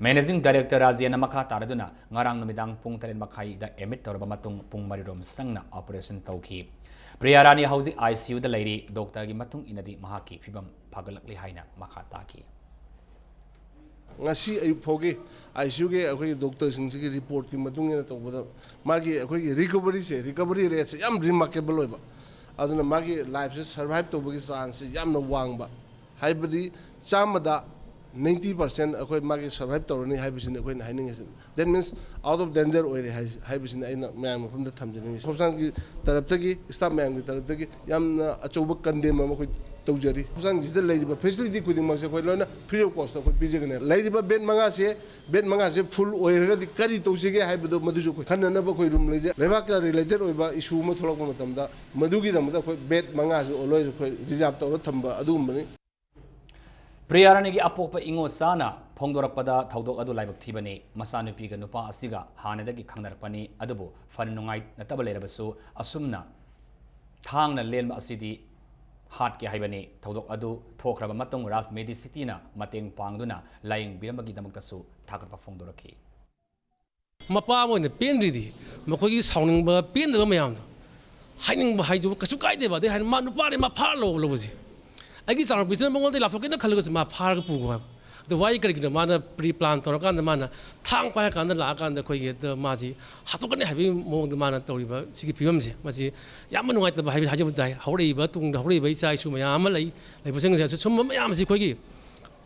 Managing director ꯔꯥꯖꯦꯟꯅ ꯃꯈꯥ ꯇꯥꯔꯗꯨꯅ ꯉꯔꯥꯡ ꯅꯨꯃꯤꯗꯥꯡ ꯄꯨꯡ ꯇꯔꯦꯠ ꯃꯈꯥꯏꯗ admit ꯇꯧꯔꯕ ꯃꯇꯨꯡ ꯄꯨꯡ ꯃꯔꯤꯔꯣꯝ ꯆꯪꯅ operation ꯇꯧꯈꯤ꯫ ꯄ꯭ꯔꯤꯌꯥ ꯔꯥꯅꯤ ꯍꯧꯖꯤꯛ I C U ꯗ ꯂꯩꯔꯤ꯫ Doctor ꯒꯤ ꯃꯇꯨꯡ ꯏꯟꯅꯗꯤ ꯃꯍꯥꯛꯀꯤ ꯐꯤꯕꯝ ꯐꯒꯠꯂꯛꯂꯤ ꯍꯥꯏꯅ ꯃꯈꯥ ꯇꯥꯈꯤ꯫ ꯉꯁꯤ ꯑꯌꯨꯛ ꯐꯥꯎꯒꯤ I C U ꯒꯤ ꯑꯩꯈꯣꯏꯒꯤ doctor ꯁꯤꯡꯁꯤꯒꯤ report ꯀꯤ ꯃꯇꯨꯡ ꯏꯟꯅ ꯇꯧꯕꯗ, ꯃꯥꯒꯤ ꯑꯩꯈꯣꯏꯒꯤ recovery ꯁꯦ, recovery rate ꯁꯦ ꯌꯥꯝ remarkable ꯑꯣꯏꯕ꯫ ꯑꯗꯨꯅ ꯃꯥꯒꯤ life ꯁꯦ survive ꯇꯧꯕꯒꯤ chance ꯁꯦ ꯌꯥꯝꯅ ꯋꯥꯡꯕ꯫ ꯍꯥꯏꯕꯗꯤ ꯆꯥꯝꯃꯗ ninety percent ꯑꯩꯈꯣꯏ ꯃꯥꯒꯤ survive ꯇꯧꯔꯅꯤ ꯍꯥꯏꯕꯁꯤꯅꯤ ꯑꯩꯈꯣꯏꯅ ꯍꯥꯏꯅꯤꯡꯉꯤꯁꯤ꯫ That means out of danger ꯑꯣꯏꯔꯦ ꯍꯥꯏ-, ꯍꯥꯏꯕꯁꯤꯅꯤ ꯑꯩꯅ ꯃꯌꯥꯝ ꯃꯐꯝꯗ ꯊꯝꯖꯅꯤꯡꯉꯤꯁꯤ꯫ ꯍꯣꯁꯄꯤꯇꯥꯜꯒꯤ ꯇꯔꯞꯇꯒꯤ, staff ꯃꯌꯥꯝꯒꯤ ꯇꯔꯞꯇꯒꯤ ꯌꯥꯝꯅ ꯑꯆꯧꯕ condemn ꯑꯃ ꯑꯩꯈꯣꯏ ꯇꯧꯖꯔꯤ꯫ ꯍꯣꯁꯄꯤꯇꯥꯜꯒꯤꯁꯤꯗ ꯂꯩꯔꯤꯕ facility ꯈꯨꯗꯤꯡꯃꯛꯁꯦ ꯑꯩꯈꯣꯏ ꯂꯣꯏꯅ free of cost ꯑꯩꯈꯣꯏ ꯄꯤꯖꯒꯅꯤ꯫ ꯂꯩꯔꯤꯕ bed ꯃꯉꯥꯁꯦ, bed ꯃꯉꯥꯁꯦ full ꯑꯣꯏꯔꯒꯗꯤ ꯀꯔꯤ ꯇꯧꯁꯤꯒꯦ ꯍꯥꯏꯕꯗꯣ ꯃꯗꯨꯁꯨ ꯑꯩꯈꯣꯏ ꯈꯟꯅꯅꯕ ꯑꯩꯈꯣꯏ room ꯂꯩꯖꯩ꯫ ꯂꯩꯕꯥꯛꯀ related ꯑꯣꯏꯕ issue ꯑꯃ ꯊꯣꯛꯂꯛꯄ ꯃꯇꯝꯗ ꯃꯗꯨꯒꯤꯗꯃꯛꯇ ꯑꯩꯈꯣꯏ bed ꯃꯉꯥꯁꯦ always ꯑꯩꯈꯣꯏ reserve ꯇꯧꯔ ꯊꯝꯕ ꯑꯗꯨꯒꯨꯝꯕꯅꯤ꯫ ꯄ꯭ꯔꯤꯌꯥꯔꯥꯅꯤꯒꯤ ꯑꯄꯣꯛꯄ ꯏꯉꯣꯆꯥꯅ ꯐꯣꯡꯗꯣꯔꯛꯄꯗ ꯊꯧꯗꯣꯛ ꯑꯗꯨ ꯂꯥꯏꯕꯛ ꯊꯤꯕꯅꯤ꯫ ꯃꯆꯥꯅꯨꯄꯤꯒ ꯅꯨꯄꯥ ꯑꯁꯤꯒ ꯍꯥꯟꯅꯗꯒꯤ ꯈꯪꯅꯔꯛꯄꯅꯤ, ꯑꯗꯨꯕꯨ ꯐꯅ ꯅꯨꯡꯉꯥꯏꯅꯗꯕ ꯂꯩꯔꯕꯁꯨ ꯑꯁꯨꯝꯅ ꯊꯥꯡꯅ ꯂꯦꯟꯕ ꯑꯁꯤꯗꯤ ꯍꯥꯠꯀꯦ ꯍꯥꯏꯕꯅꯤ꯫ ꯊꯧꯗꯣꯛ ꯑꯗꯨ ꯊꯣꯛꯈ꯭ꯔꯕ ꯃꯇꯨꯡ ꯔꯥꯖ ꯃꯦꯗꯤꯁꯤꯇꯤꯅ ꯃꯇꯦꯡ ꯄꯥꯡꯗꯨꯅ ꯂꯥꯏꯌꯦꯡꯕꯤꯔꯝꯕꯒꯤꯗꯃꯛꯇꯁꯨ ꯊꯥꯒꯠꯄ ꯐꯣꯡꯗꯣꯔꯛꯈꯤ꯫ ꯃꯄꯥ ꯑꯃ ꯑꯣꯏꯅ ꯄꯦꯟꯗ꯭ꯔꯤꯗꯤ ꯃꯈꯣꯏꯒꯤ ꯁꯥꯎꯅꯤꯡꯕ, ꯄꯦꯟꯗꯕ ꯃꯌꯥꯝꯗꯣ ꯍꯥꯏꯅꯤꯡꯕ ꯍꯥꯏꯗꯨ ꯀꯩꯁꯨ ꯀꯥꯏꯗꯦꯕ꯫ ꯑꯗꯩ ꯍꯥꯏꯅ ꯃꯥ ꯅꯨꯄꯥꯅꯤ, ꯃꯥ ꯐꯥꯔ ꯂꯧ ꯂꯧꯕꯁꯦ꯫ ꯑꯩꯒꯤ ꯏꯆꯥꯅꯨꯄꯤꯁꯤꯅ ꯃꯉꯣꯟꯗ ꯂꯥꯞꯊꯣꯛꯀꯦꯅ ꯈꯜꯂꯒꯁꯨ ꯃꯥ ꯐꯥꯔꯒ ꯄꯨꯈꯣ ꯍꯥꯏꯕ꯫ ꯑꯗꯣ ꯋꯥꯔꯤ ꯀꯔꯤꯒꯤꯅꯣ? ꯃꯥꯅ ꯄ꯭ꯔꯤ ꯄ꯭ꯂꯥꯟ ꯇꯧꯔꯀꯥꯟꯗ, ꯃꯥꯅ ꯊꯥꯡ ꯄꯥꯏꯔꯀꯥꯟꯗ ꯂꯥꯛꯑꯀꯥꯟꯗ ꯑꯩꯈꯣꯏꯒꯤ ꯍꯦꯛꯇ ꯃꯥꯁꯤ ꯍꯥꯠꯇꯣꯛꯀꯅꯤ ꯍꯥꯏꯕꯒꯤ ꯃꯑꯣꯡꯗ ꯃꯥꯅ ꯇꯧꯔꯤꯕ ꯁꯤꯒꯤ ꯐꯤꯕꯝꯁꯦ, ꯃꯁꯤ ꯌꯥꯝꯅ ꯅꯨꯡꯉꯥꯏꯇꯕ ꯍꯥꯏꯕꯁꯤ ꯍꯥꯏꯖꯕ ꯇꯥꯏ꯫ ꯍꯧꯔꯛꯏꯕ ꯇꯨꯡꯗ ꯍꯧꯔꯛꯏꯕ ꯏꯆꯥ ꯏꯁꯨ ꯃꯌꯥꯝ ꯑꯃ ꯂꯩ, ꯂꯩꯕꯁꯤꯡꯁꯦ ꯁꯨꯝꯕ ꯃꯌꯥꯝꯁꯤ ꯑꯩꯈꯣꯏꯒꯤ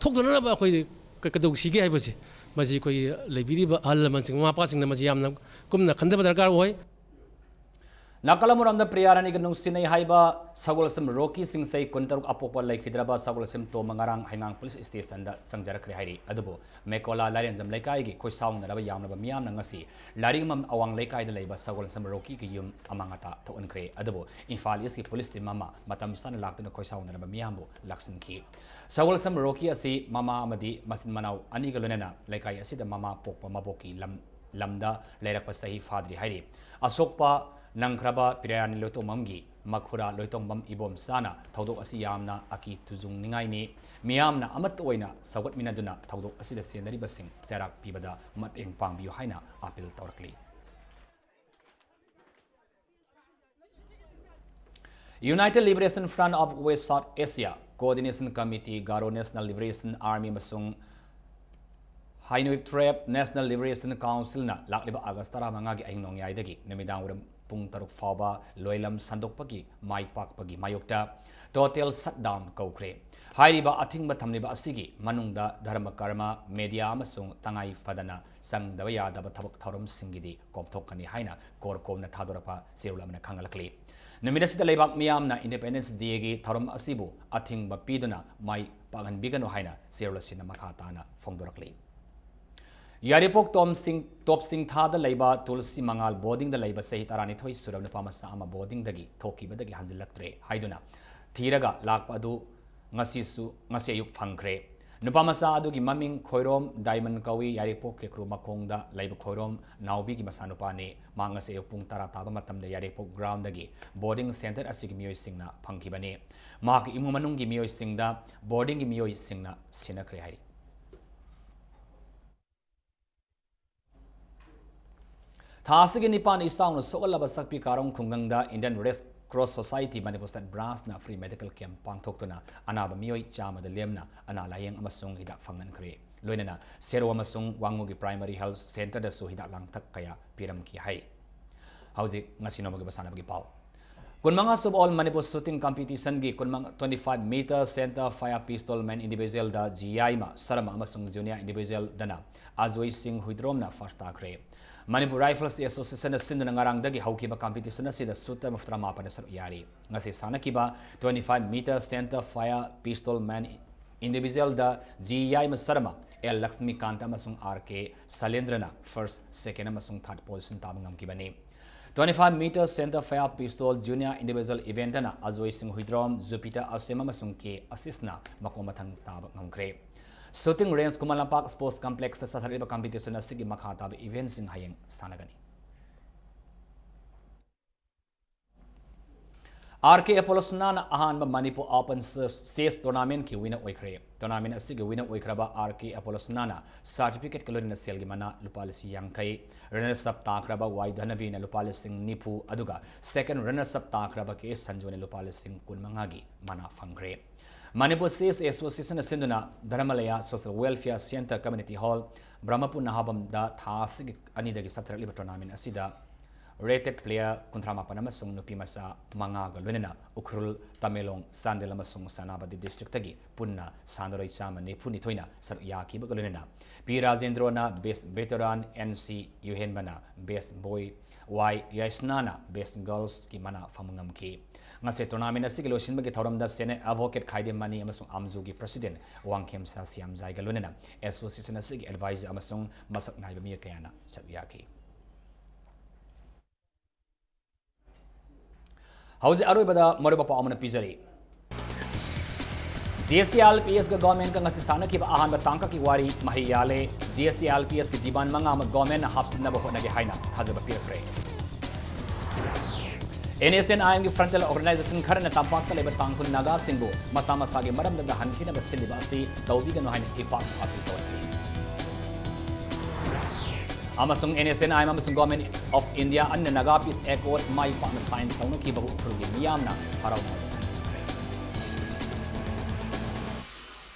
ꯊꯣꯛꯇꯅꯅꯕ ꯑꯩꯈꯣꯏ ꯀ-, ꯀꯩꯗꯧꯁꯤꯒꯦ ꯍꯥꯏꯕꯁꯦ, ꯃꯁꯤ ꯑꯩꯈꯣꯏꯒꯤ ꯂꯩꯕꯤꯔꯤꯕ ꯑꯍꯜ ꯂꯃꯟꯁꯤꯡ, ꯃꯃꯥ ꯃꯄꯥꯁꯤꯡꯅ ꯃꯁꯤ ꯌꯥꯝꯅ ꯀꯨꯞꯅ ꯈꯟꯊꯕ ꯗꯔꯀꯥꯔ ꯑꯣꯏ꯫ ꯅꯥꯀꯜ ꯑꯃꯔꯣꯝꯗ ꯄ꯭ꯔꯤꯌꯥꯔꯥꯅꯤꯒ ꯅꯨꯡꯁꯤꯅꯩ ꯍꯥꯏꯕ ꯁꯒꯣꯜꯁꯦꯝ ꯔꯣꯀꯤ ꯁꯤꯡꯁꯩ ꯀꯨꯟꯇꯔꯨꯛ ꯑꯄꯣꯛꯄ ꯂꯩꯈꯤꯗ꯭ꯔꯕ ꯁꯒꯣꯜꯁꯦꯝ ꯇꯣꯝꯕ ꯉꯔꯥꯡ ꯍꯩꯉꯥꯡ ꯄꯨꯂꯤꯁ ꯁ꯭ꯇꯦꯁꯟꯗ ꯆꯪꯖꯔꯛꯈ꯭ꯔꯦ ꯍꯥꯏꯔꯤ꯫ ꯑꯗꯨꯕꯨ ꯃꯦꯀꯣꯂꯥ ꯂꯥꯏꯔꯦꯟꯖꯝ ꯂꯩꯀꯥꯏꯒꯤ ꯈꯣꯏꯁꯥꯎꯅꯔꯕ ꯌꯥꯝꯂꯕ ꯃꯤꯌꯥꯝꯅ ꯉꯁꯤ ꯂꯥꯏꯔꯤꯛꯃꯝ ꯑꯋꯥꯡ ꯂꯩꯀꯥꯏꯗ ꯂꯩꯕ ꯁꯒꯣꯜꯁꯦꯝ ꯔꯣꯀꯤꯒꯤ ꯌꯨꯝ ꯑꯃꯥꯡ ꯑꯇꯥ ꯊꯣꯛꯍꯟꯈ꯭ꯔꯦ꯫ ꯑꯗꯨꯕꯨ ꯏꯝꯐꯥꯜ ꯏꯁꯀꯤ ꯄꯨꯂꯤꯁ ꯇꯤꯝ ꯑꯃ ꯃꯇꯝ ꯆꯥꯅ ꯂꯥꯛꯇꯨꯅ ꯈꯣꯏꯁꯥꯎꯅꯔꯕ ꯃꯤꯌꯥꯝꯕꯨ ꯂꯥꯛꯁꯤꯟꯈꯤ꯫ ꯁꯒꯣꯜꯁꯦꯝ ꯔꯣꯀꯤ ꯑꯁꯤ ꯃꯃꯥ ꯑꯃꯗꯤ ꯃꯆꯤꯟ ꯃꯅꯥꯎ ꯑꯅꯤꯒ ꯂꯣꯏꯅꯅ ꯂꯩꯀꯥꯏ ꯑꯁꯤꯗ ꯃꯃꯥ ꯄꯣꯛꯄ ꯃꯕꯣꯛꯀꯤ ꯂꯝ ꯂꯝꯗ ꯂꯩꯔꯛꯄ ꯆꯍꯤ ꯐꯥꯗ꯭ꯔꯤ ꯍꯥꯏꯔꯤ꯫ ꯑꯁꯣꯛꯄ ꯅꯪꯈ꯭ꯔꯕ ꯄ꯭ꯔꯤꯌꯥꯔꯥꯅꯤ ꯂꯣꯏꯇꯣꯡꯕꯝꯒꯤ ꯃꯈꯨꯔꯥ ꯂꯣꯏꯇꯣꯡꯕꯝ ꯏꯕꯣꯝꯆꯥꯅ ꯊꯧꯗꯣꯛ ꯑꯁꯤ ꯌꯥꯝꯅ ꯑꯀꯤ ꯇꯨꯖꯨꯡꯅꯤꯡꯉꯥꯏꯅꯤ, ꯃꯤꯌꯥꯝꯅ ꯑꯃꯠꯇ ꯑꯣꯏꯅ ꯁꯧꯒꯠꯃꯤꯟꯅꯗꯨꯅ ꯊꯧꯗꯣꯛ ꯑꯁꯤꯗ ꯆꯦꯟꯅꯔꯤꯕꯁꯤꯡ ꯆꯩꯔꯥꯛ ꯄꯤꯕꯗ ꯃꯇꯦꯡ ꯄꯥꯡꯕꯤꯌꯨ ꯍꯥꯏꯅ appeal ꯇꯧꯔꯛꯂꯤ꯫ United Liberation Front of West South Asia Coordination Committee, Garo National Liberation Army ꯑꯃꯁꯨꯡ Hynniewtrep National Liberation Councilꯅ ꯂꯥꯛꯂꯤꯕ ꯑꯥꯒꯁ ꯇꯔꯥꯃꯉꯥꯒꯤ ꯑꯍꯤꯡ ꯅꯣꯡꯌꯥꯏꯗꯒꯤ ꯅꯨꯃꯤꯗꯥꯡ ꯋꯥꯏꯔꯝ ꯄꯨꯡ ꯇꯔꯨꯛ ꯐꯥꯎꯕ ꯂꯣꯏꯂꯝ ꯁꯟꯗꯣꯛꯄꯒꯤ ꯃꯥꯏ ꯄꯥꯛꯄꯒꯤ ꯃꯥꯌꯣꯛꯇ total shutdown ꯀꯧꯈ꯭ꯔꯦ꯫ ꯍꯥꯏꯔꯤꯕ ꯑꯊꯤꯡꯕ ꯊꯝꯂꯤꯕ ꯑꯁꯤꯒꯤ ꯃꯅꯨꯡꯗ ꯙꯔꯃ ꯀꯔꯃ, media ꯑꯃꯁꯨꯡ ꯇꯉꯥꯏ ꯐꯗꯅ ꯆꯪꯗꯕ ꯌꯥꯗꯕ ꯊꯕꯛ ꯊꯧꯔꯝꯁꯤꯡꯒꯤꯗꯤ ꯀꯣꯝꯊꯣꯛꯀꯅꯤ ꯍꯥꯏꯅ CORCOMꯅ ꯊꯥꯗꯣꯔꯛꯄ ꯆꯦꯔꯣꯜ ꯑꯃꯅ ꯈꯪꯍꯜꯂꯛꯂꯤ꯫ ꯅꯨꯃꯤꯠ ꯑꯁꯤꯗ ꯂꯩꯕꯥꯛ ꯃꯤꯌꯥꯝꯅ Independence Dayꯒꯤ ꯊꯧꯔꯝ ꯑꯁꯤꯕꯨ ꯑꯊꯤꯡꯕ ꯄꯤꯗꯨꯅ ꯃꯥꯏ ꯄꯥꯛꯍꯟꯕꯤꯒꯅꯨ ꯍꯥꯏꯅ ꯆꯦꯔꯣꯜ ꯑꯁꯤꯅ ꯃꯈꯥ ꯇꯥꯅ ꯐꯣꯡꯗꯣꯔꯛꯂꯤ꯫ ꯌꯥꯏꯔꯤꯄꯣꯛ ꯇꯣꯝꯁꯤꯡ-, ꯇꯣꯞꯁꯤꯡꯊꯥꯗ ꯂꯩꯕ ꯇꯨꯜꯁꯤ ꯃꯉꯥꯜ ꯕꯣꯔꯗꯤꯡꯗ ꯂꯩꯕ ꯆꯍꯤ ꯇꯔꯥꯅꯤꯊꯣꯏ ꯁꯨꯔꯕ ꯅꯨꯄꯥ ꯃꯆꯥ ꯑꯃ ꯕꯣꯔꯗꯤꯡꯗꯒꯤ ꯊꯣꯛꯈꯤꯕꯗꯒꯤ ꯍꯟꯖꯤꯜꯂꯛꯇ꯭ꯔꯦ ꯍꯥꯏꯗꯨꯅ ꯊꯤꯔꯒ ꯂꯥꯛꯄ ꯑꯗꯨ ꯉꯁꯤꯁꯨ, ꯉꯁꯤ ꯑꯌꯨꯛ ꯐꯪꯈ꯭ꯔꯦ꯫ ꯅꯨꯄꯥ ꯃꯆꯥ ꯑꯗꯨꯒꯤ ꯃꯃꯤꯡ ꯈꯣꯏꯔꯣꯝ ꯗꯥꯏꯃꯟ ꯀꯧꯏ꯫ ꯌꯥꯏꯔꯤꯄꯣꯛ ꯈꯦꯀ꯭ꯔꯨ ꯃꯈꯣꯡꯗ ꯂꯩꯕ ꯈꯣꯏꯔꯣꯝ ꯅꯥꯎꯕꯤꯒꯤ ꯃꯆꯥꯅꯨꯄꯥꯅꯤ꯫ ꯃꯍꯥꯛ ꯉꯁꯤ ꯑꯌꯨꯛ ꯄꯨꯡ ꯇꯔꯥ ꯇꯥꯕ ꯃꯇꯝꯗ ꯌꯥꯏꯔꯤꯄꯣꯛ ꯒ꯭ꯔꯥꯎꯟꯗꯒꯤ ꯕꯣꯔꯗꯤꯡ ꯁꯦꯟꯇꯔ ꯑꯁꯤꯒꯤ ꯃꯤꯑꯣꯏꯁꯤꯡꯅ ꯐꯪꯈꯤꯕꯅꯤ꯫ ꯃꯍꯥꯛꯀꯤ ꯏꯃꯨꯡ ꯃꯅꯨꯡꯒꯤ ꯃꯤꯑꯣꯏꯁꯤꯡꯗ ꯕꯣꯔꯗꯤꯡꯒꯤ ꯃꯤꯑꯣꯏꯁꯤꯡꯅ ꯁꯤꯟꯅꯈ꯭ꯔꯦ ꯍꯥꯏꯔꯤ꯫ ꯊꯥ ꯑꯁꯤꯒꯤ ꯅꯤꯄꯥꯟ ꯏꯆꯥꯎꯅ ꯁꯣꯛꯍꯜꯂꯕ ꯁꯛꯄꯤ ꯀꯥꯔꯣꯡ ꯈꯨꯡꯒꯪꯗ Indian Red Cross Society Manipur State Branch ꯅ free medical camp ꯄꯥꯡꯊꯣꯛꯇꯨꯅ ꯑꯅꯥꯕ ꯃꯤꯑꯣꯏ ꯆꯥꯝꯃꯗ ꯂꯦꯝꯅ ꯑꯅꯥ ꯂꯥꯌꯦꯡ ꯑꯃꯁꯨꯡ ꯍꯤꯗꯥꯛ ꯐꯪꯍꯟꯈ꯭ꯔꯦ꯫ ꯂꯣꯏꯅꯅ ꯁꯦꯔꯧ ꯑꯃꯁꯨꯡ ꯋꯥꯉꯨꯒꯤ Primary Health Centre ꯗꯁꯨ ꯍꯤꯗꯥꯛ ꯂꯥꯡꯊꯛ ꯀꯌꯥ ꯄꯤꯔꯝꯈꯤ ꯍꯥꯏ꯫ ꯍꯧꯖꯤꯛ ꯉꯁꯤ ꯅꯣꯡꯃꯒꯤ ꯑꯣꯏꯕ ꯁꯥꯟꯅꯕꯒꯤ ꯄꯥꯎ꯫ ꯀꯨꯟꯃꯉꯥ ꯁꯨꯕ All Manipur Shooting Competition ꯒꯤ ꯀꯨꯟꯃꯉꯥ, twenty five meter centre fire pistol man individual ꯗ ꯖꯤ ꯌꯥꯏꯃ ꯁꯔꯃ ꯑꯃꯁꯨꯡ junior individual ꯗꯅ ꯑꯖꯣꯏ ꯁꯤꯡ ꯍꯨꯏꯗ꯭ꯔꯣꯝꯅ first ꯇꯥꯈ꯭ꯔꯦ꯫ Manipur Rifles Association ꯅ ꯁꯤꯟꯗꯨꯅ ꯉꯔꯥꯡꯗꯒꯤ ꯍꯧꯈꯤꯕ competition ꯑꯁꯤꯗ shooter ꯃꯔꯐꯨꯇꯔꯥ ꯃꯥꯄꯟꯅ ꯁꯔꯨꯛ ꯌꯥꯔꯤ꯫ ꯉꯁꯤ ꯁꯥꯟꯅꯈꯤꯕ twenty five meter centre fire pistol man individual ꯗ ꯖꯤ ꯌꯥꯏꯃ ꯁꯔꯃ, ꯑꯦꯜ ꯂꯛꯁꯃꯤꯀꯥꯟꯇ ꯑꯃꯁꯨꯡ ꯑꯥꯔ ꯀꯦ ꯁꯂꯦꯟꯗ꯭ꯔꯅ first, second ꯑꯃꯁꯨꯡ third position ꯇꯥꯕ ꯉꯝꯈꯤꯕꯅꯤ꯫ Twenty five meter centre fire pistol junior individual event ꯇꯅ ꯑꯖꯣꯏ ꯁꯤꯡ ꯍꯨꯏꯗ꯭ꯔꯣꯝ, ꯖꯨꯄꯤꯇꯔ ꯑꯁꯦꯝ ꯑꯃꯁꯨꯡ ꯀꯦ ꯑꯁꯤꯁꯅ ꯃꯀꯣꯛ ꯃꯊꯪ ꯇꯥꯕ ꯉꯝꯈ꯭ꯔꯦ꯫ Shooting range Khuman Lampak Sports Complex ꯇ ꯆꯠꯊꯔꯛꯂꯤꯕ competition ꯑꯁꯤꯒꯤ ꯃꯈꯥ ꯇꯥꯕ event ꯁꯤꯡ ꯍꯌꯦꯡ ꯁꯥꯟꯅꯒꯅꯤ꯫ ꯑꯥꯔ ꯀꯦ ꯑꯦꯄꯣꯂꯣꯁꯅꯥꯅ ꯑꯍꯥꯟꯕ Manipur Open Chess Tournament ꯀꯤ winner ꯑꯣꯏꯈ꯭ꯔꯦ꯫ Tournament ꯑꯁꯤꯒꯤ winner ꯑꯣꯏꯈ꯭ꯔꯕ ꯑꯥꯔ ꯀꯦ ꯑꯦꯄꯣꯂꯣꯁꯅꯥꯅ certificate ꯀ ꯂꯣꯏꯅꯅ ꯁꯦꯜꯒꯤ ꯃꯅꯥ ꯂꯨꯄꯥ ꯂꯤꯁꯤꯡ ꯌꯥꯡꯈꯩ, runners up ꯇꯥꯈ꯭ꯔꯕ ꯋꯥꯏ ꯙꯅꯕꯤꯅ ꯂꯨꯄꯥ ꯂꯤꯁꯤꯡ ꯅꯤꯐꯨ, ꯑꯗꯨꯒ second runners up ꯇꯥꯈ꯭ꯔꯕ ꯀꯦ ꯑꯦꯁ ꯁꯟꯖꯨꯅ ꯂꯨꯄꯥ ꯂꯤꯁꯤꯡ ꯀꯨꯟꯃꯉꯥꯒꯤ ꯃꯅꯥ ꯐꯪꯈ꯭ꯔꯦ꯫ Manipur Chess Association ꯅ ꯁꯤꯟꯗꯨꯅ ꯙꯔꯃꯂꯌꯥ Social Welfare Centre Community Hall, Brahmapur ꯅꯍꯥꯕꯝꯗ ꯊꯥ ꯑꯁꯤꯒꯤ ꯑꯅꯤꯗꯒꯤ ꯆꯠꯊꯔꯛꯂꯤꯕ tournament ꯑꯁꯤꯗ rated player ꯀꯨꯟꯊ꯭ꯔꯥ ꯃꯥꯄꯟ ꯑꯃꯁꯨꯡ ꯅꯨꯄꯤ ꯃꯆꯥ ꯃꯉꯥꯒ ꯂꯣꯏꯅꯅ ꯎꯈ꯭ꯔꯨꯜ, ꯇꯃꯦꯡꯂꯣꯡ, ꯆꯥꯟꯗꯦꯜ ꯑꯃꯁꯨꯡ ꯁꯦꯅꯥꯄꯇꯤ district ꯇꯒꯤ ꯄꯨꯟꯅ ꯁꯥꯟꯅꯔꯣꯏ ꯆꯥꯝꯃ ꯅꯤꯐꯨ ꯅꯤꯊꯣꯏꯅ ꯁꯔꯨꯛ ꯌꯥꯈꯤꯕꯒ ꯂꯣꯏꯅꯅ ꯄꯤ ꯔꯥꯖꯦꯟꯗ꯭ꯔꯣꯅ best veteran, ꯑꯦꯟ ꯁꯤ ꯌꯨꯍꯦꯟꯕꯅ best boy, ꯋꯥꯏ ꯌꯥꯏꯁꯅꯥꯅ best girls ꯀꯤ ꯃꯅꯥ ꯐꯪꯕ ꯉꯝꯈꯤ꯫ ꯉꯁꯤ tournament ꯑꯁꯤꯒꯤ ꯂꯣꯏꯁꯤꯟꯕꯒꯤ ꯊꯧꯔꯝꯗ senior advocate ꯈꯥꯏꯗꯦꯝ ꯃꯅꯤ ꯑꯃꯁꯨꯡ ꯑꯝꯖꯨꯒꯤ president ꯋꯥꯡꯈꯦꯝꯁꯥ ꯁꯤꯌꯥꯝꯖꯥꯏꯒ ꯂꯣꯏꯅꯅ association ꯑꯁꯤꯒꯤ advisor ꯑꯃꯁꯨꯡ ꯃꯁꯛ ꯅꯥꯏꯕ ꯃꯤꯑꯣꯏ ꯀꯌꯥꯅ ꯁꯔꯨꯛ ꯌꯥꯈꯤ꯫ ꯍꯧꯖꯤꯛ ꯑꯔꯣꯏꯕꯗ ꯃꯔꯨꯑꯣꯏꯕ ꯄꯥꯎ ꯑꯃꯅ ꯄꯤꯖꯔꯤ꯫ G S C I L P ask ꯒꯣꯔꯃꯦꯟꯒ ꯉꯁꯤ ꯁꯥꯟꯅꯈꯤꯕ ꯑꯍꯥꯟꯕ ꯇꯥꯡꯀꯛꯀꯤ ꯋꯥꯔꯤ ꯃꯍꯩ ꯌꯥꯜꯂꯦ꯫ G S C I L P ꯑꯦꯁꯀꯤ ꯗꯤꯃꯥꯟ ꯃꯉꯥ ꯑꯃ ꯒꯣꯔꯃꯦꯟꯅ ꯍꯥꯞꯆꯤꯟꯅꯕ ꯍꯣꯠꯅꯒꯦ ꯍꯥꯏꯅ ꯊꯥꯖꯕ ꯄꯤꯔꯛꯈ꯭ꯔꯦ꯫ ꯑꯦꯟ ꯑꯦꯁ ꯑꯦꯟ ꯑꯥꯏ ꯑꯦꯝꯒꯤ frontal organization ꯈꯔꯅ ꯇꯝꯄꯥꯛꯇ ꯂꯩꯕ ꯇꯥꯡꯈꯨꯜ ꯅꯥꯒꯥꯁꯤꯡꯕꯨ ꯃꯁꯥ ꯃꯁꯥꯒꯤ ꯃꯔꯝꯗꯝꯗ ꯍꯟꯈꯤꯅꯕ ꯁꯤꯜꯂꯤꯕ ꯑꯁꯤ ꯇꯧꯕꯤꯒꯅꯨ ꯍꯥꯏꯅ ꯏꯄꯥꯛ ꯏꯄꯥꯛꯀꯤ ꯇꯧꯔꯛꯂꯤ꯫ ꯑꯃꯁꯨꯡ N S N I M ꯑꯃꯁꯨꯡ Government of India ꯑꯅꯤꯅ Naga Peace Accord ꯃꯥꯏ ꯄꯥꯛꯅ sign ꯇꯧꯅꯈꯤꯕꯕꯨ ꯎꯈ꯭ꯔꯨꯜꯒꯤ ꯃꯤꯌꯥꯝꯅ ꯍꯔꯥꯎꯅꯔꯤ꯫